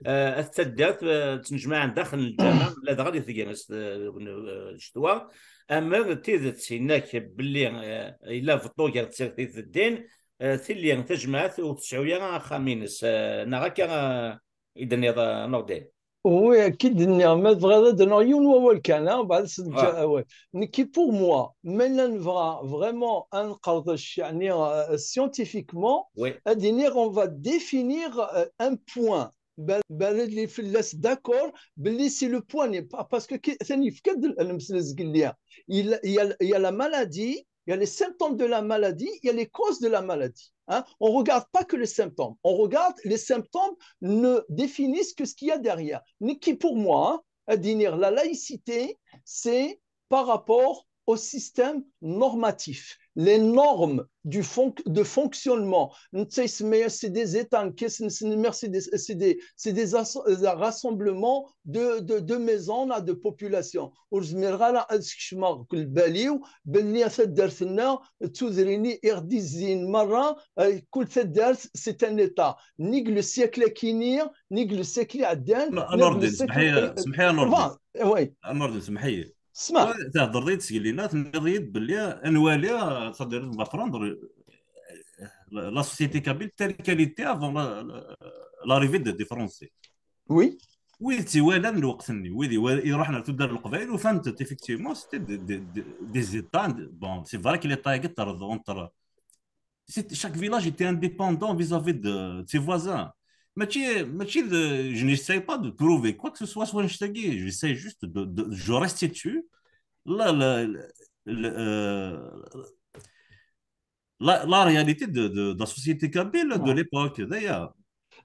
euh, at taddart, euh, ttnejmaɛen daxel n lǧameɛ, ladɣa di tegrest, euh, n, euh, ccetwa. Amer d tidet, yenna-k belli, euh, yella beṭṭu gar tsertit d ddin, euh, tili tajmaɛt ur tesɛu ara axxam-ines, euh, neɣ akka, euh, i d-tenniḍ, euh, Nordin? Oui, akken d-nniɣ, ma tebɣiḍ ad d-nniɣ yiwen wawal kan, hein, بعد s-, Ouais. ouais. Nekki, pour moi, ma nella nebɣa vraiment ad nqerdec, yeɛni, euh, scientifiquement, Oui. ad iniɣ, on va définir, euh, un point. Bal-, balad li fell-as d'accord, belli c'est le point, n'est pas, parce que ki-, atan yefka-d l-, lemsel zgelli. Il, il y a, il y a la maladie, il y a les symptômes de la maladie, il y a les causes de la maladie. Hein ? On regarde pas que les symptômes. On regarde les symptômes ne définissent que ce qu'il y a derrière. Nekki, pour moi, hein, ad iniɣ, la laïcité, c'est par rapport au système normatif, les normes du fonc-, de fonctionnement. Netta isemma-yas, c'est des États, nekki nsemma-yas, c'est des, c'est des, c'est des as-, euh, rassemblements de, de, de maisons, là, de population. Ur zmireɣ ara ad skecmeɣ deg lbal-iw belli taddart-nneɣ d tudrin i ɣ-d-izzin merra, euh, kul taddart, c'est un État. Nig le siècle-agi, nig le siècle iɛeddan, Non, nig le Nordin, siècle, semḥ-iyi, euh, euh, semḥ-iyi, Nordin. Enfin, oui. Nordin, semḥ-iyi. Smaɛ. Wa, tehḍreḍ-iyi-d sgelli-nni, tenniḍ-iyi-d belli ad nwali, euh, c'est-à-dire, on va prendre, euh, la, la société kabyle telle qu'elle était avant la, la, l'arrivée de, des Français. Oui. Wid tt-iwalan lweqt-nni, wid iwa-, iruḥen ar tuddar n Leqbayel, ufan-tent, effectivement, c'était des, des, des, des États, bon, c'est vrai que l'État-agi terreḍ entre, c'est, chaque village était indépendant vis-à-vis de, de ses voisins. Mačči, mačči de, je n'essaie pas de prouver quoi que ce soit, soit je, j'essaie juste de, de, je restitue la, la, la, euh, la, la réalité de, de, de la société kabyle de Non. L'époque, d'ailleurs.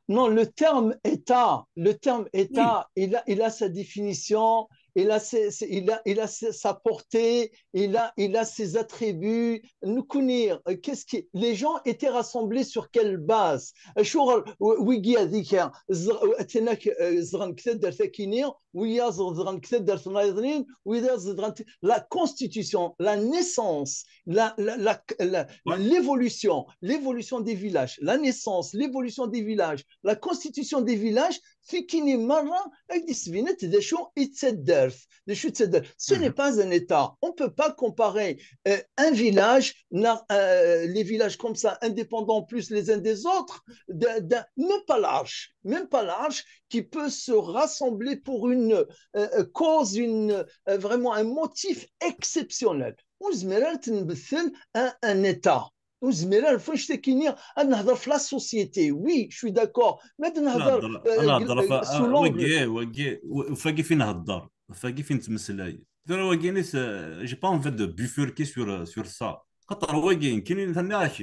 Non, le terme État, le terme Oui. État, il a, il a sa définition, il a ses, ses- il a, il a ses- sa portée, il a, il a ses attributs. Nekkni, euh, qu'est-ce qui, les gens étaient rassemblés sur quelle base ? Acuɣer, w-, wigi, ad ig-, z-, atan ak, euh, zedɣen deg taddart-agi-nni, wiyaḍ zedɣen deg taddart nniḍen, wiyaḍ zedɣen deg, la constitution, la naissance, la, la, la, la, Ouais. l'évolution, l'évolution des villages, la naissance, l'évolution des villages, la constitution des villages, tigi-nni merra ad d-isbin d acu i d taddart, d acu i d taddart. Ce n'est pas un État. On peut pas comparer, euh, un village, na-, euh, les villages comme ça, indépendants plus les uns des autres, de, de, même pas large, même pas large, qui peut se rassembler pour une, euh, euh, cause, une, euh, vraiment un motif exceptionnel. Ur nezmir ara ad nbeddel un, un État. Ur nezmir ara, ɣef wannect-agi-nni, ad nehder ɣef la société. Oui, je suis d'accord. Ma ad nehder, Nehder, euh, nehder euh, ɣef, sous ah, l'angle. wagi, wagi, w-, ɣef wagi fin nhedder, ɣef wagi fin nettmeslay. Tura wagi-nni, euh, j'ai pas envie de bifurquer sur, euh, sur ça. Xaṭer wagi, nekkini tenniɣ-ak,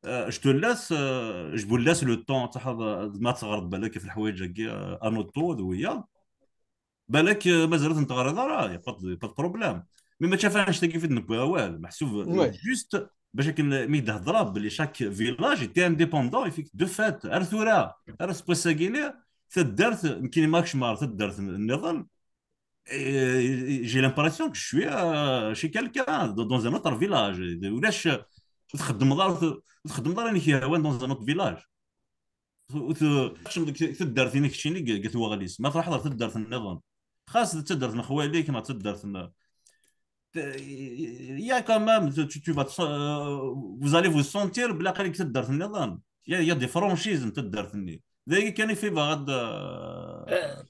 euh, je te laisse, euh, je vous laisse le temps, taḥaḍ, euh, ma teɣreḍ balak ɣef leḥwayeǧ-agi, euh, Arnaud Tour d wiyaḍ. Balak, euh, mazal ur ten-teɣriḍ ara, y a pas de, pas de problème. Mais mačči ɣef annect-agi fi d-newwi awal, meḥsub, euh, Ouais. juste bac akken mi d-hedreɣ belli chaque village était indépendant, et puis de fait, ar tura, ar aseggas-agi-nni, taddart, nekkini ma kecmeɣ ar taddart n-, nniḍen, et j'ai l'impression que je suis, euh, chez quelqu'un, dans, dans un autre village. Ulac, ur txeddmeḍ ara, ur txeddmeḍ ara ayen i k-yehwan dans un autre village. Ur t-, ur tkeččmeḍ deg taddart-nni keččini deg, deg At Waɣlis. Ma truḥeḍ ar taddart nniḍen, xas d taddart n xwali-k neɣ d taddart n, il y a quand même, tu, tu vas te sen- euh, vous allez vous sentir بلا قال لك تدرت النظام. Il y a, il y a des franchises نتا درت الني. ذاك كان في بعض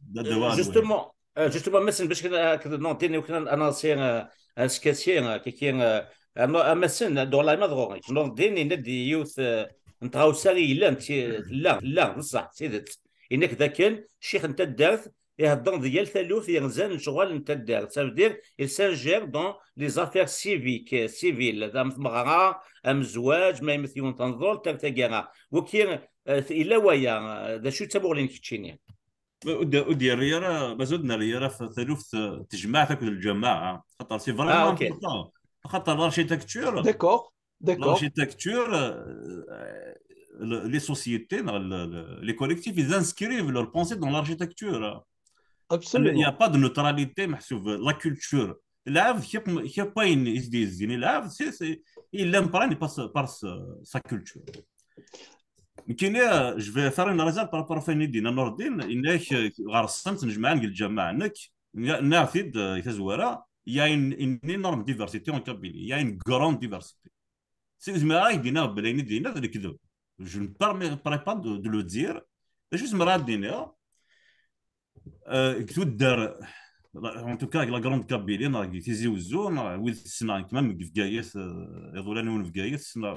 دوال. Justement, justement, مثلا باش كنا كنا نوضيني وكنا انا سي اسكاسي كي كي اما سن دور لاي ما دغوري نوضيني ندي يوث نتغاوسا يلان لا لا بصح سيدت انك ذاك الشيخ نتا درت يهضر ديال ثالوث يرزان شغل نتا درت. Ça veut dire il s'ingère dans les affaires civiques, civiles, ذا مثمغرة، أم زواج، ما يمثلون تنظر، تاك تاكيرا. وكي إلا ويا ذا شو تبغلين كتشيني. ودي ريا راه مازال نريا راه في ثالوث تجمع تاكل الجماعه خاطر c'est vraiment important. خاطر l'architecture d'accord d'accord l'architecture les sociétés les collectifs ils inscrivent leur pensée dans l'architecture. Absolument. Il n'y a pas de neutralité محسوب. La culture العبد كيف كيف باين يزدي يزين العبد c'est il aime prendre par par sa culture. Mais je vais faire une réserve par rapport à Fanidine Nordine. إنك غرسنت نجمع نقول الجماعة إنك ناخذ يتزورا. Il y a une, une énorme diversité en Kabylie. Il y a une grande diversité. Si vous m'avez dit non, ben il dit non, je ne permettrai pas de, de le dire. Juste me dire en tout cas la grande Kabylie, on a dit Tizi Ouzou, on a dit Sina, même Bgayet, Edoulani ou Bgayet, Sina.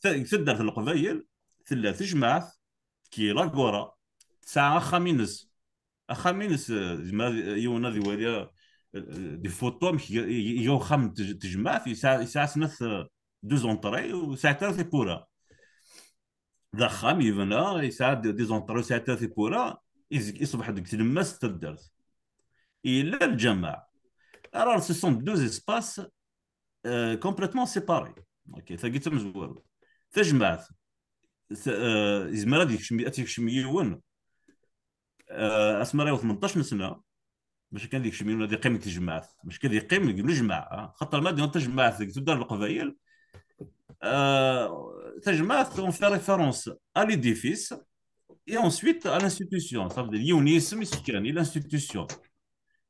Taddart n Leqbayel tella tejmaɛt ki l'Agora tesɛa axxam-ines. Axxam-ines, yiwen ad iwali des photos amek iga uxxam n tejmaɛt, yesɛa snat deux entrées u yesɛa tira tiwwura. D axxam yebna, yesɛa des entrées, yesɛa tira tiwwura, iṣbeḥ deg tlemmast n taddart. Yella lǧameɛ. Alors ce sont deux espaces complètement séparés. Tagi d tamezwarut. Tajmaɛt yezmer ad yekcem yiwen, asmi ara yaweḍ tmenṭac n sna, bac kan ad yekcem yiwen ad yeqqim deg tejmaɛt, bac kan ad yeqqim deg lejmaɛ. Xaṭer ma d-iwan tajmaɛt deg tuddar n Leqbayel, tajmaɛt, on fait référence à l'édifice et ensuite à l'institution. Ça veut dire yiwen yisem i s-fkan i l'institution.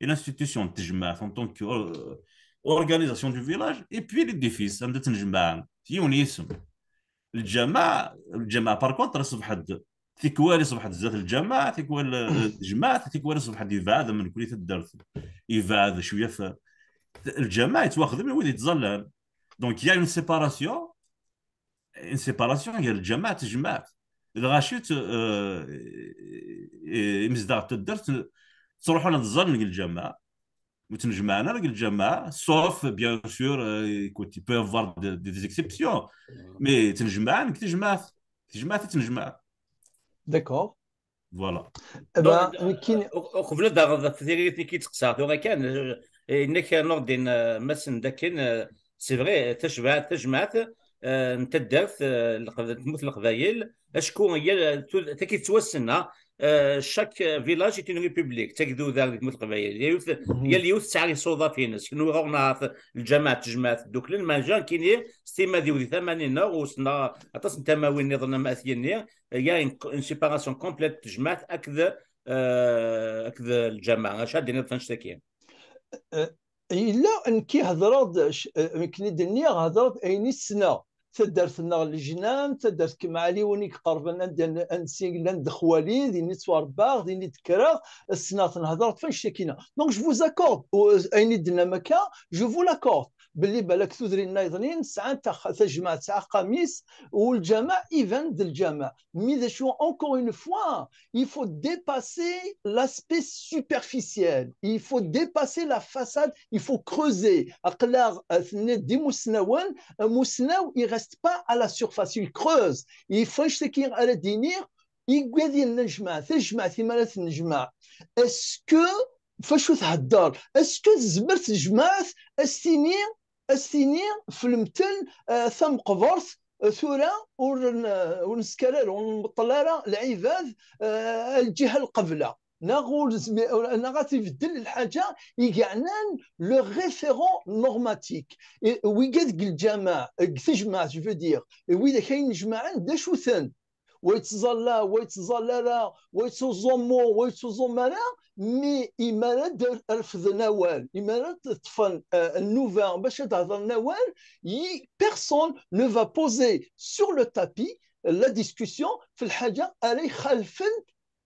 I l'institution n tejmaɛt en tant que organisation du village et puis l'édifice anda ttnejmaɛen yiwen yisem. Lǧameɛ, lǧameɛ par contre iṣbeḥ-d tikwal iṣbeḥ-d zdat lǧameɛ, tikwal tejmaɛt, tikwal iṣbeḥ-d yebɛed am nekkni taddart yebɛed cwiya. Lǧameɛ yettwaxdem i wid yettẓallan. Donc il y a une séparation, une séparation gar lǧameɛ d tejmaɛt. Lɣaci imezdaɣ n taddart ttruḥun ad ẓẓallen deg lǧameɛ. Ur ttnejmaɛen ara deg lǧameɛ, sauf bien sûr, écoute, il peut y avoir des exceptions, mais ttnejmaɛen deg tejmaɛt. Tejmaɛt i ttnejmaɛen. D'accord. Voilà. Uqbel ad aɣeɣ ɣef tiririt-nni i k-id-steqsaɣ tura kan, inna-k Nurdin, massen dakken c'est vrai, tajmaɛt n taddart n tmurt n Leqbayel, acku yal taki tettwassen, chaque village est une république, tagduda deg tmurt n Leqbayel, yal yiwet tesɛa isuḍaf-ines. Kenwi ɣur-neɣ lǧameɛ d tejmaɛt dduklen, mais nekkini s timad-iw di tama-nni-nneɣ u ssneɣ aṭas n tamawin nniḍen am at yinni, il y a une séparation complète n tejmaɛt akked akked lǧameɛ. Acu ad d-tiniḍ ɣef wannect-agi? Yella nekki hedreɣ-d, nekni d-nniɣ hedreɣ-d ayen i ssneɣ. Taddart-nneɣ Lejnan, taddart Kemɛaliwen i iqerben anda ansi llan dexwali, din i ttwarebbaɣ, din i d-kkreɣ, ssneɣ-ten hedreɣ-d f annect-akina. Donc je vous accorde ayen i d-tennam akka, je vous l'accorde. Belli balak tudrin-nniḍen sɛan tajmaɛt tesɛa axxam-is, u lǧameɛ iban d lǧameɛ. Mais d acu, encore une fois, il faut dépasser l'aspect superficiel, il faut dépasser la façade, il faut creuser. Aql-aɣ tenniḍ d imusnawen, amusnaw il reste pas à la surface, il creuse. Il faut annect-agi ara d-iniɣ, igad yellan jmaɛ, tajmaɛt i mi ara tennejmaɛ, est-ce que f acu thedder? Est-ce que tezmer tejmaɛt ad s-tini ad s-tini f lemtel tameqbert, tura ur ur nesker ara, ur nbeṭṭel ara lɛibad a lǧiha lqebla, neɣ ur neɣ ad ibeddel lḥaǧa i yeɛnan le référent normatique. Wigad deg lǧameɛ, deg tejmaɛt, je veux dire, widak ay nejmaɛen d acu-ten? Wa yettẓalla, wa yettẓalla ara, wa yettuẓummu, wa yettuẓum ara, mais imi ara d-refden awal, imi ara ṭṭfen, euh, nnuba bac ad hedren awal, personne ne va poser sur le tapis la discussion fi lḥaǧa ara ixalfen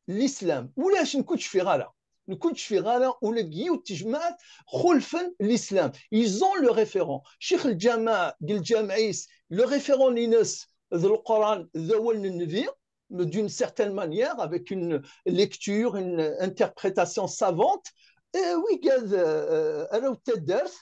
l'islam. Ulac, nekk ur cfiɣ ara. Nekk ur cfiɣ ara ula deg yiwet tejmaɛt xulfen l'islam. Ils ont le référent. Ccix lǧameɛ, deg lǧameɛ-is, le référent-ines d Leqran, d awal n Nnbi, d'une certaine manière, avec une lecture, une interprétation savante. Et wigad, euh, arraw n taddart,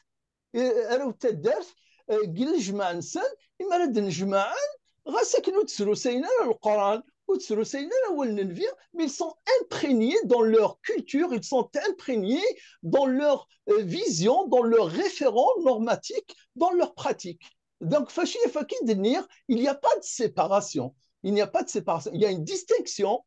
euh, arraw n taddart, euh, deg lejmaɛ-nsen, imi ara d-nnejmaɛen, ɣas akken ur ttrusayen ara Leqran, ur ttrusayen ara awal n Nnbi, mais ils sont imprégnés dans leur culture, ils sont imprégnés dans leur, euh, vision, dans leurs référents normatifs, dans leur pratique. Donc, faci, faci d-nniɣ, il n'y a pas de séparation. Il n'y a pas de séparation. Il y a une distinction.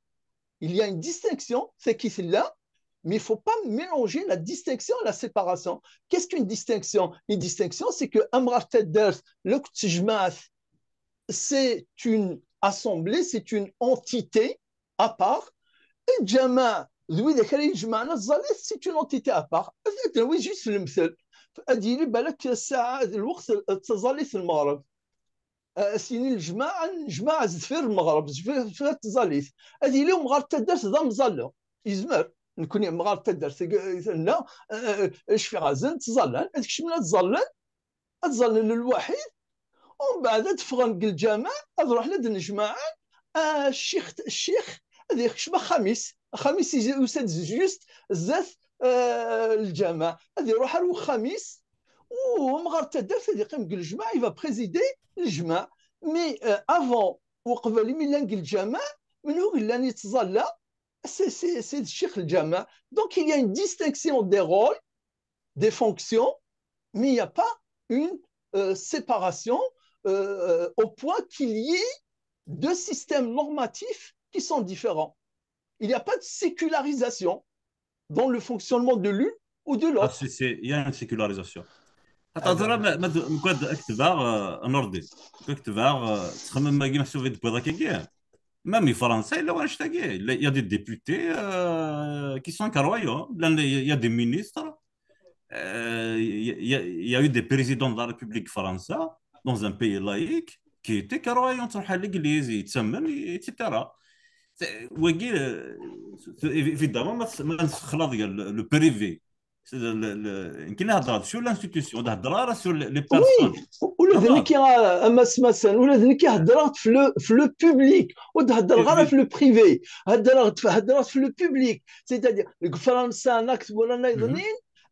Il y a une distinction, c'est qu'il là, mais il ne faut pas mélanger la distinction et la séparation. Qu'est-ce qu'une distinction ? Une distinction, c'est que amrar taddart, le tejmaɛt, c'est une assemblée, c'est une entité à part. Lǧameɛ d widak ara yejmaɛen ad ẓẓallit, c'est une entité à part. Ad nawi juste lemtel. Ad yili balak ssaɛa d lweqt d tẓallit n lmeɣreb. As-yini lejmaɛ, nejmaɛ deffir lmeɣreb, deffir, deffir tẓallit. Ad yili umɣar n taddart d amẓalla. Yezmer. Nekni, amɣar n taddart, tenna, eh, cfiɣ-asen, ttẓallan, ad kecmen ad ẓallen, ad ẓallen lwaḥid, umbeɛd ad ffɣen deg lǧameɛ, ad ruḥen ad nnejmaɛen, ah, ccix, ccix ad yekcem axxam-is. Axxam-is yusa-d juste zdat, eh, lǧameɛ. Ad iruḥ ar uxxam-is, u umɣar n taddart ad yeqqim deg lejmaɛ, il va présider lejmaɛ. Mais, euh, avant, uqbel imi llan deg lǧameɛ, menhu yellan yettẓalla? C'est, c'est, c'est ccix lǧameɛ. Donc, il y a une distinction des rôles, des fonctions, mais il n'y a pas une, euh, séparation, euh, au point qu'il y ait deux systèmes normatifs qui sont différents. Il n'y a pas de sécularisation dans le fonctionnement de l'une ou de l'autre. Ah, c'est, c'est, il y a une sécularisation. Attends, attends, ma, ma, ma, quoi, كتبها, euh, en ordre. Quoi, كتبها, euh, تخمم ما كيما شوفي depuis ذاك كي. Même en France, il y a, il y a des députés, euh, qui sont croyants. Il y a des ministres. Euh, il y a, il y a, il y a eu des présidents de la République française dans un pays laïque qui étaient croyants, تروح à l'église, يتسمن, et cetera. C'est, wagi, euh, c'est, évidemment, ما تس-, ما نسخلاط le, le privé. C'est le, le, le, كي نهضر sur l'institution, نهضر راه sur les, les personnes. Oui, ula d nekki, a Mass Masan, ula d nekki heddreɣ-d في le, في le public, ur d-heddreɣ ara في le privé. Heddreɣ-d, heddreɣ-d في le public. C'est-à-dire, deg Fransa, neɣ deg wuraren-nniḍen,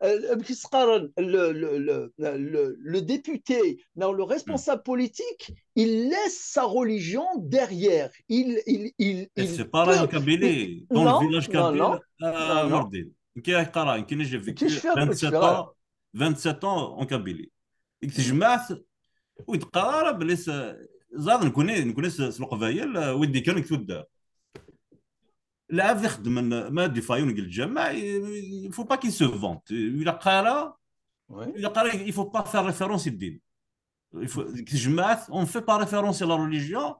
euh, amek i s-qqaren, le, le, le, le, le député, non, le responsable politique, il laisse sa religion derrière. Il, il, il, il, c'est pareil en Kabylie. Dans le village kabyle, euh, Mordin. Qui a, qui a vécu vingt-sept ans, vingt-sept ans en Kabylie. I tejmaɛt, ur d-qqar ara belli s-, ẓad nekni, nekni s, s Leqbayel, euh, wid d-ikkren deg tuddar. Lɛebd ixeddmen, ma d-ifayun deg lǧameɛ, il faut pas qu'il se vante. Ilaq ara, ilaq ara, il faut pas faire référence i ddin. Il faut, deg tejmaɛt, on fait pas référence à la religion,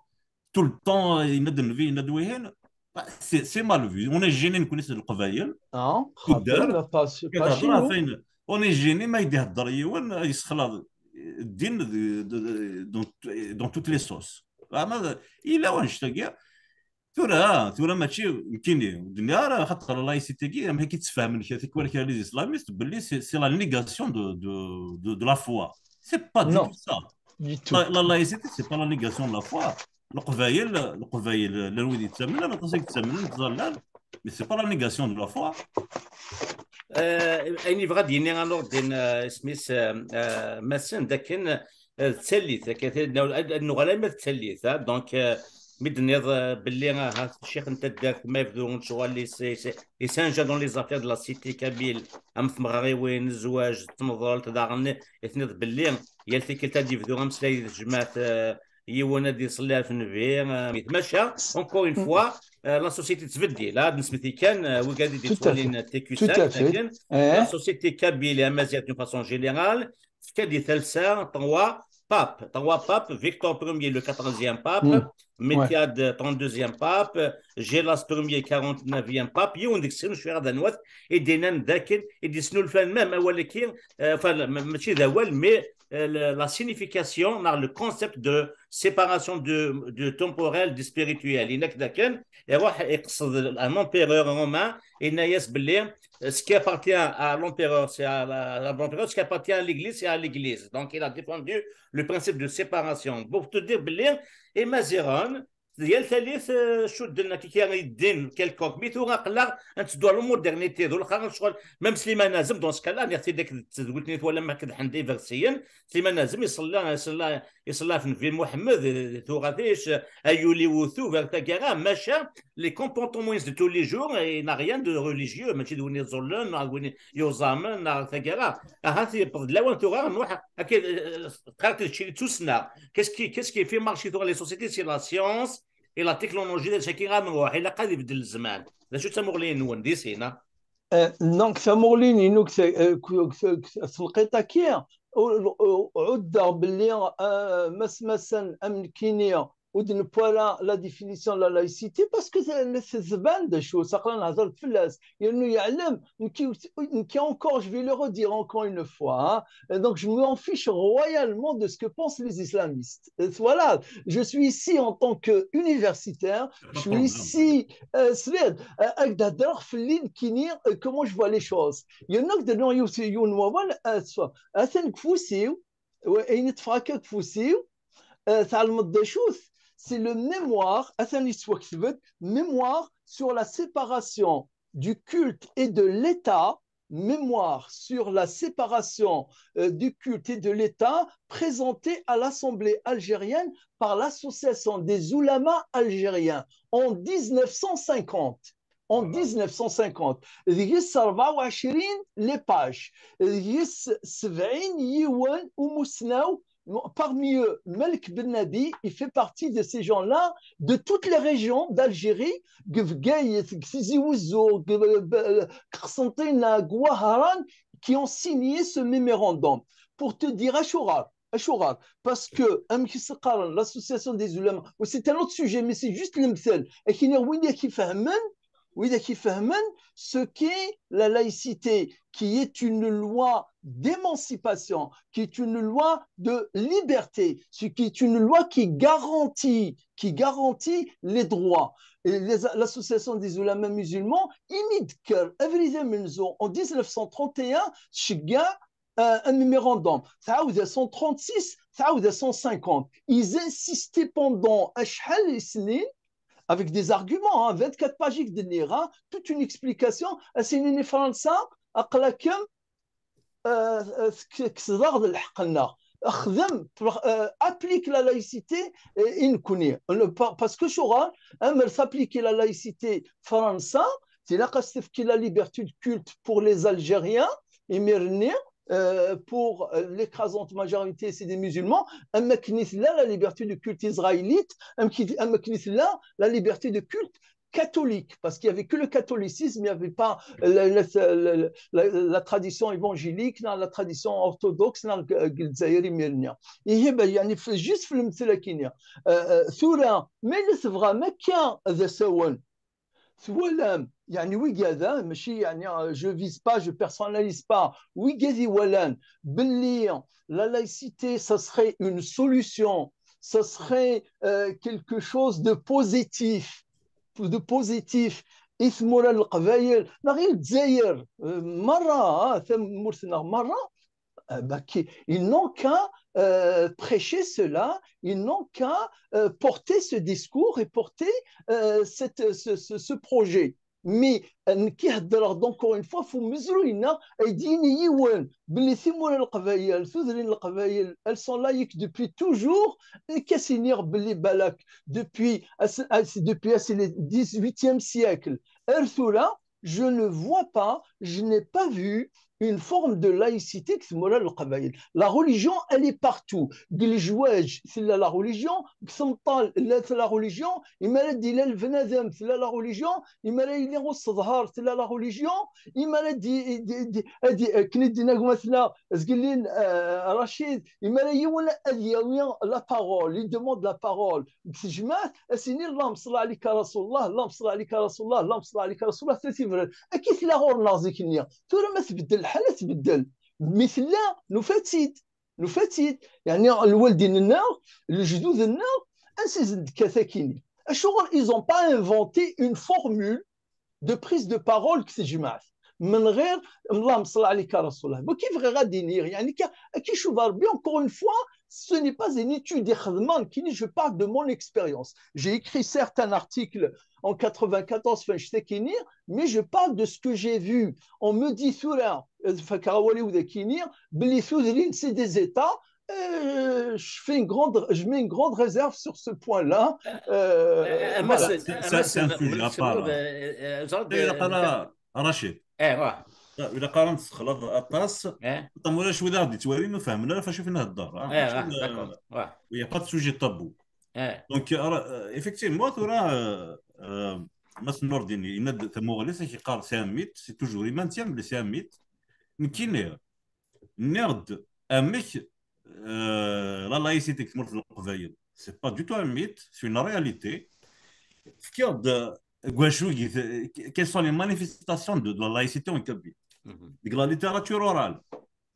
tout le temps, euh, yenna-d nnbi, yenna-d wihin. Bah, c'est, c'est mal vu. On est gêné, nekni s Leqbayel. Ah, tuddar, xaṭi, pas, pas chez nous. On est gêné, ma yeddi hedder yiwen, yessexlaḍ ddin de, de, de, dans, dans toutes les sauces. Vraiment, il a un Tura, tura mačči nekkini, ur d-nniɣ ara, xaṭer la laïcité-agi, amek i tt-sfehmen kra, tikwal kra les islamistes, belli c'est, c'est la négation de, de, de, de la foi. C'est pas du tout ça. La, la laïcité, c'est pas la négation de la foi. Leqbayel, Leqbayel, llan wid yettamnen, llan aṭas i yettamnen, ttẓallan, mais c'est pas la négation de la foi. Euh, ayen yebɣa ad d-yini Anurdin, euh, isem-is, euh, euh, Massen, d akken, euh, d tallit, akken ad nuɣal arma d tallit, ah, donc, euh, mi d-tenniḍ, euh, belli, ah, ahat ccix n taddart ma yebdu lecɣal-is, is-, is-ingé dans les affaires de la cité kabyle, am tmeɣriwin, zzwaǧ, d tmeḍelt, daɣen i tenniḍ belli yal tikkelt ad yebdu ameslay di tejmaɛt, euh, yiwen ad iṣelli ɣef nnbi, euh, maca, encore une fois, euh, la société tettbeddil, ah, ad nesmeti kan, euh, wigad i d-yettwalin T Q cinq, akken, la société kabyle et amaziɣ d'une façon générale, tefka-d i talsa, trois, Pape, trois papes, Victor premier, le quatorzième pape, Hmm. Methodius, trente-deuxième pape, Gélas premier, quarante-neuvième pape, yiwen deg-sen, cfiɣ ad anwa-t, i d-yennan d akken, i d-yesnulfan même awal-agi, euh, enfin, ma- mačči d awal, mais euh, le- la signification, neɣ le concept de séparation de, de temporel, de spirituel. Yenna-k d akken, iruḥ iqsed un empereur romain, yenna-yas belli, euh, ce qui appartient à l'empereur, c'est à la- à l'empereur, ce qui appartient à l'église, c'est à l'église. Donc, il a défendu le principe de séparation. Pour te dire belli, Imaziɣen, yal talit, euh, cudden akka kra yeddin quelconque. Mi tura aql-aɣ ad netteddu ɣer la modernité, d ulxar ccɣel, même Sliman Azem, dans ce cas-là, nniɣ-t-id akked tedwilt-nni twalam akked Ḥend Ibersiyen, Sliman Azem iṣella, iṣella, iṣella ɣef Nnbi Muḥemmed, euh, tuɣac, euh, ay ul-iw utu, gar taggara, maca les comportements de tous les jours, il n'a rien de religieux, mačči d win iẓullen, neɣ d win yuẓamen, neɣ taggara. Ahat yewweḍ-d lawan tura, nruḥ, akka, euh, qrib d kečč i d tussna. Qu'est-ce qui, qu'est-ce qui fait marcher tura les sociétés, c'est la science et la technologie, d acu akka ara nruḥ, ilaq ad ibeddel zzman. D acu d tamuɣli-nwen di sin, a? Euh, donc, tamuɣli-inu deg t-, euh, deg t-, deg t-, deg tenqiḍt-agi, u-, u-, ɛuddeɣ belli, euh, Mass Masan, am nekkini, ur d-newwi ara la définition de la laïcité parce que c'est, c'est, tban d acu, aql-aɣ nehder fell-as, yernu yeɛlem, nekki, nekki encore, je vais le redire encore une fois, hein. Euh, donc, je m'en fiche royalement de ce que pensent les islamistes. Euh, voilà, je suis ici en tant qu'universitaire, je suis ici, euh, sliɣ-d, euh, ad d-hedreɣ fell-i nekkini, euh, comment je vois les choses. Yerna ad d-rnuɣ yiwet, yiwen n wawal, euh, atan deg ufus-iw, wa-, ayen i ṭṭfeɣ akka deg ufus-iw, euh, tɛelmeḍ d acu-t? C'est le mémoire, atan yettwakteb-d, mémoire sur la séparation du culte et de l'État, mémoire sur la séparation, euh, du culte et de l'État, présentée à l'Assemblée algérienne par l'Association des Oulémas algériens en dix-neuf cent cinquante. En dix-neuf cent cinquante. Deg-s rebɛa u ɛecrin les pages. Deg-s sebɛin yiwen umussnaw, parmi eux, Malek Bennabi, il fait partie de ces gens-là, de toutes les régions d'Algérie, deg Bgayet, deg Tizi Wezzu, deg, deg Qsenṭina, deg Wehran, qui ont signé ce mémorandum. Pour te dire, acuɣer, acuɣer, parce que, amek i s-qqaren, l'association des oulémas, c'est un autre sujet, mais c'est juste lemtel. Ad k-iniɣ win i k-ifehmen, win i k-ifehmen, ce qu'est la laïcité, qui est une loi d'émancipation, qui est une loi de liberté, ce qui est une loi qui garantit, qui garantit les droits. Et les, l'association des oulémas musulmans, imi d-tekker abrid amenzu en dix-neuf cent trente et un, tceggeɛ, euh, un mémorandum. Tɛawed en cent trente-six, tɛawed en cent cinquante. Ils insistaient pendant acḥal n snin, avec des arguments, hein, vingt-quatre pages i k-d-nniɣ, hein, toute une explication, ad s-inin i Fransa, aql-akem, euh, euh, kkseɣ-d lḥeqq-nneɣ. Xdem, euh, applique la laïcité, euh, i nekkni. Euh, pa-, parce que acuɣer, amer s'appliquer la laïcité Fransa, tilaq ad s-tefk la liberté de culte pour les Algériens, imir-nni, euh, pour l'écrasante majorité, c'est des musulmans, am akken i tella la liberté de culte israélite, am ki-, am akken i tella la liberté de culte catholique, parce qu'il y avait que le catholicisme, il n'y avait pas la, la, la, la, la tradition évangélique, non, la tradition orthodoxe, non, deg Lezzayer imir-nni. Ihi, ben, yani, f-, juste في المثل كينيا. Euh, euh, tura, ma yella tebɣam akka ad as-awen, twalam, yani, wigad, hein, mačči, yani, euh, je vise pas, je personnalise pas, wigad iwalan belli la laïcité, ça serait une solution, ça serait, euh, quelque chose de positif, de positif i tmura n Leqbayel, neɣ i Lezzayer, euh, merra, hein, tamurt-nneɣ merra, euh, bah, qui, ils n'ont qu'à, euh, prêcher cela, ils n'ont qu'à, euh, porter ce discours et porter, euh, cette, ce, ce, ce projet. Mais, euh, nekk i heddreɣ-d encore une fois, f umezruy-nneɣ, ay d-yini yiwen belli timura n Leqbayel, tudrin n Leqbayel, elles sont laïques depuis toujours, nekk ad s-iniɣ belli balak depuis, ass-, ass-, depuis ass-, le dix-huitième siècle. Ar tura, je ne vois pas, je n'ai pas vu une forme de laïcité deg tmura n Leqbayel. La religion, elle est partout. Deg lejwaǧ tella la religion, deg temṭal tella la religion, imi ara d-ilal bnadem tella la religion, imi ara yili useḍher tella la religion, imi ara d-, d-, d-, ad d-, akken i d-yenna gma-tneɣ Zgellin, euh, Rachid, imi ara yiwen ad yawi la parole, il demande la parole, deg tejmaɛt, ad s-yini: "Allahumma salli alayka Rasulullah, Allahumma salli alayka Rasulullah, Allahumma salli alayka Rasulullah", tlata ibran. Akka i tella ɣur-neɣ zik-nni. Tura ma tbeddel lḥal, ad tbeddel. Mi tella, nufa-tt-id. Nufa-tt-id. Yeɛni, lwaldin-nneɣ, lejdud-nneɣ, ansi i sen-d-tekka takini? Acuɣer ils ont pas inventé une formule de prise de parole deg tejmaɛt, من غير اللهم صل عليك رسول الله. Wagi bɣiɣ ad d-iniɣ, yeɛni, ka-, ad k-icuba Rebbi, encore une fois, ce n'est pas une étude ixedmen, nekkini, je parle de mon expérience. J'ai écrit certes un article en quatre-vingt-quatorze, ɣef wannect-akini, mais je parle de ce que j'ai vu. On me dit tura, euh, fakeɣ awal-iw dakini, belli tudrin, c'est des États, euh, je fais une grande, je mets une grande réserve sur ce point-là. Euh, voilà. C'est, c'est, c'est un sujet à part, hein. Ilaq ara, Rachid. Ilaq ara nessexlaḍ aṭas. Tam ulac wid ara d-yettwalin ur fehhmen ara f acu i nehedder, ah. Il y a pas de sujet tabou. Donc, euh, effectivement, tura, euh, euh, Mass Nourdine yenna-d tamuɣli-s, ak-yeqqar c'est un mythe, c'est toujours, il maintient que c'est un mythe. Nekkini, nniɣ-d amek, euh, la laïcité deg tmurt n Leqbayel, c'est pas du tout un mythe, c'est une réalité. Fkiɣ-d, euh, deg wacu, quelles sont les manifestations de, de la laïcité en Kabylie. Deg la littérature orale.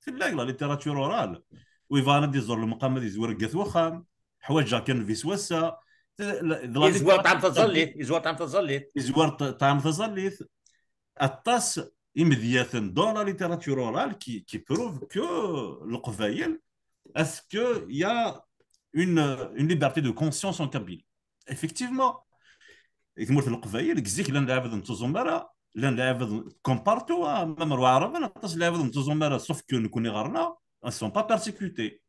Tella deg la littérature orale. Wi bɣan ad iẓer lemqam ad izwer deg at wexxam. Ḥwaǧeɣ kan bis wass-a. Izwer ṭṭɛam taẓallit, izwer ṭṭɛam taẓallit. Izwer ṭṭɛam taẓallit. Aṭas imedyaten dans la littérature orale qui, qui prouvent que Leqbayel, est-ce qu'il y a une, une liberté de conscience en Kabylie? Effectivement, i tmurt n Leqbayel, deg zik llan lɛibad n tuẓumara, llan lɛibad comme partout, ah, même ar Waɛraben, aṭas n lɛibad n tuẓumara, sauf que nekkni ɣer-neɣ, ils sont pas persécutés.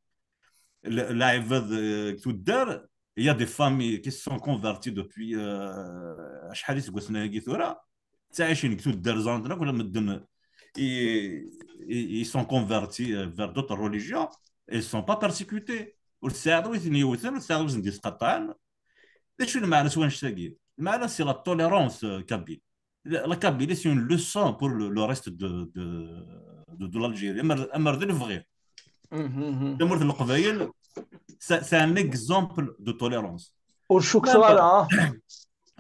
Lɛibad, euh, deg tuddar, il y a des familles qui se sont converties depuis, euh, acḥal iseggasen-agi tura, ttɛicin deg tuddar, ẓran-ten akk medden, ils, ils sont convertis, euh, vers d'autres religions, et ils sont pas persécutés. Ur tesɛiḍ wi ten-yewten, ur tesɛiḍ wi ten-d-yesqaṭṭɛen. D acu lmeɛna-s wannect-agi? Lmeɛna, c'est la tolérance, euh, kabyle. La, la Kabylie, c'est une leçon pour le, le reste de, de, de, de l'Algérie. Amer, amer d lebɣi. Tamurt n Leqbayel, c'est, c'est un exemple de tolérance. Ur cukkeɣ ara.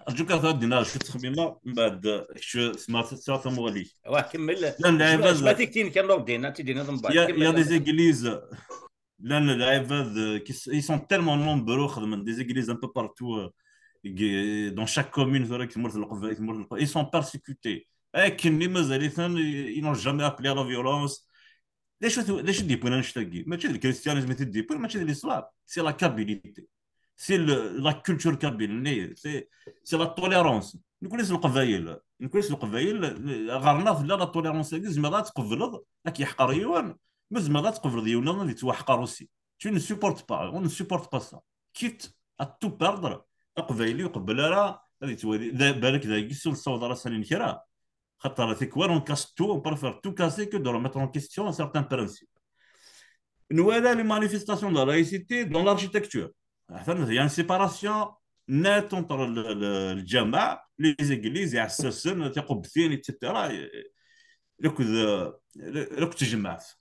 Arǧu kan ad d-iniɣ acu ttxemmimeɣ, mbeɛd kečč tesɛiḍ tamuɣli. Wa, kemmel. Llan lɛibad. Jma tiktin kan Nordin, ad t-id-tiniḍ mbeɛd. Il y a, il y a des églises, llan lɛibad, euh, qui s-, ils sont tellement nombreux, xedmen des églises un peu partout, euh, dans chaque commune, tura, deg tmurt n Leqbayel, tmurt n Leqbayel. Ils sont persécutés. Akken i mazal-iten, ils n'ont jamais appelé à la violence. D acu, d acu i d-yewwin annect-agi? Mačči d lkristiyanism i t-id-yewwin, mačči d l'islam. C'est la kabilité. C'est le, la culture kabyle. C'est, c'est la tolérance. Nekkni s Leqbayel, nekkni s Leqbayel, ɣer-neɣ tella la tolérance-agi, tzemreḍ ad tqebleḍ ad k-yeḥqer yiwen, ma tzemreḍ ad tqebleḍ yiwen ad yettwaḥqer aussi. Tu ne supportes pas, on ne supporte pas ça. Quitte à tout perdre, Aqbayli ur iqebbel ara ad yettwali, d, balak dagi ur nessaweḍ ara s ayen n kra. Xaṭer tikwal, on casse tout, on préfère tout casser que de remettre en question certains principes. Nwala les manifestations de la laïcité dans l'architecture. Il y a une séparation nette entre le, le, le djama, les églises, iɛessasen, tiqebtin, et cetera. Akked, euh, akked tejmaɛt.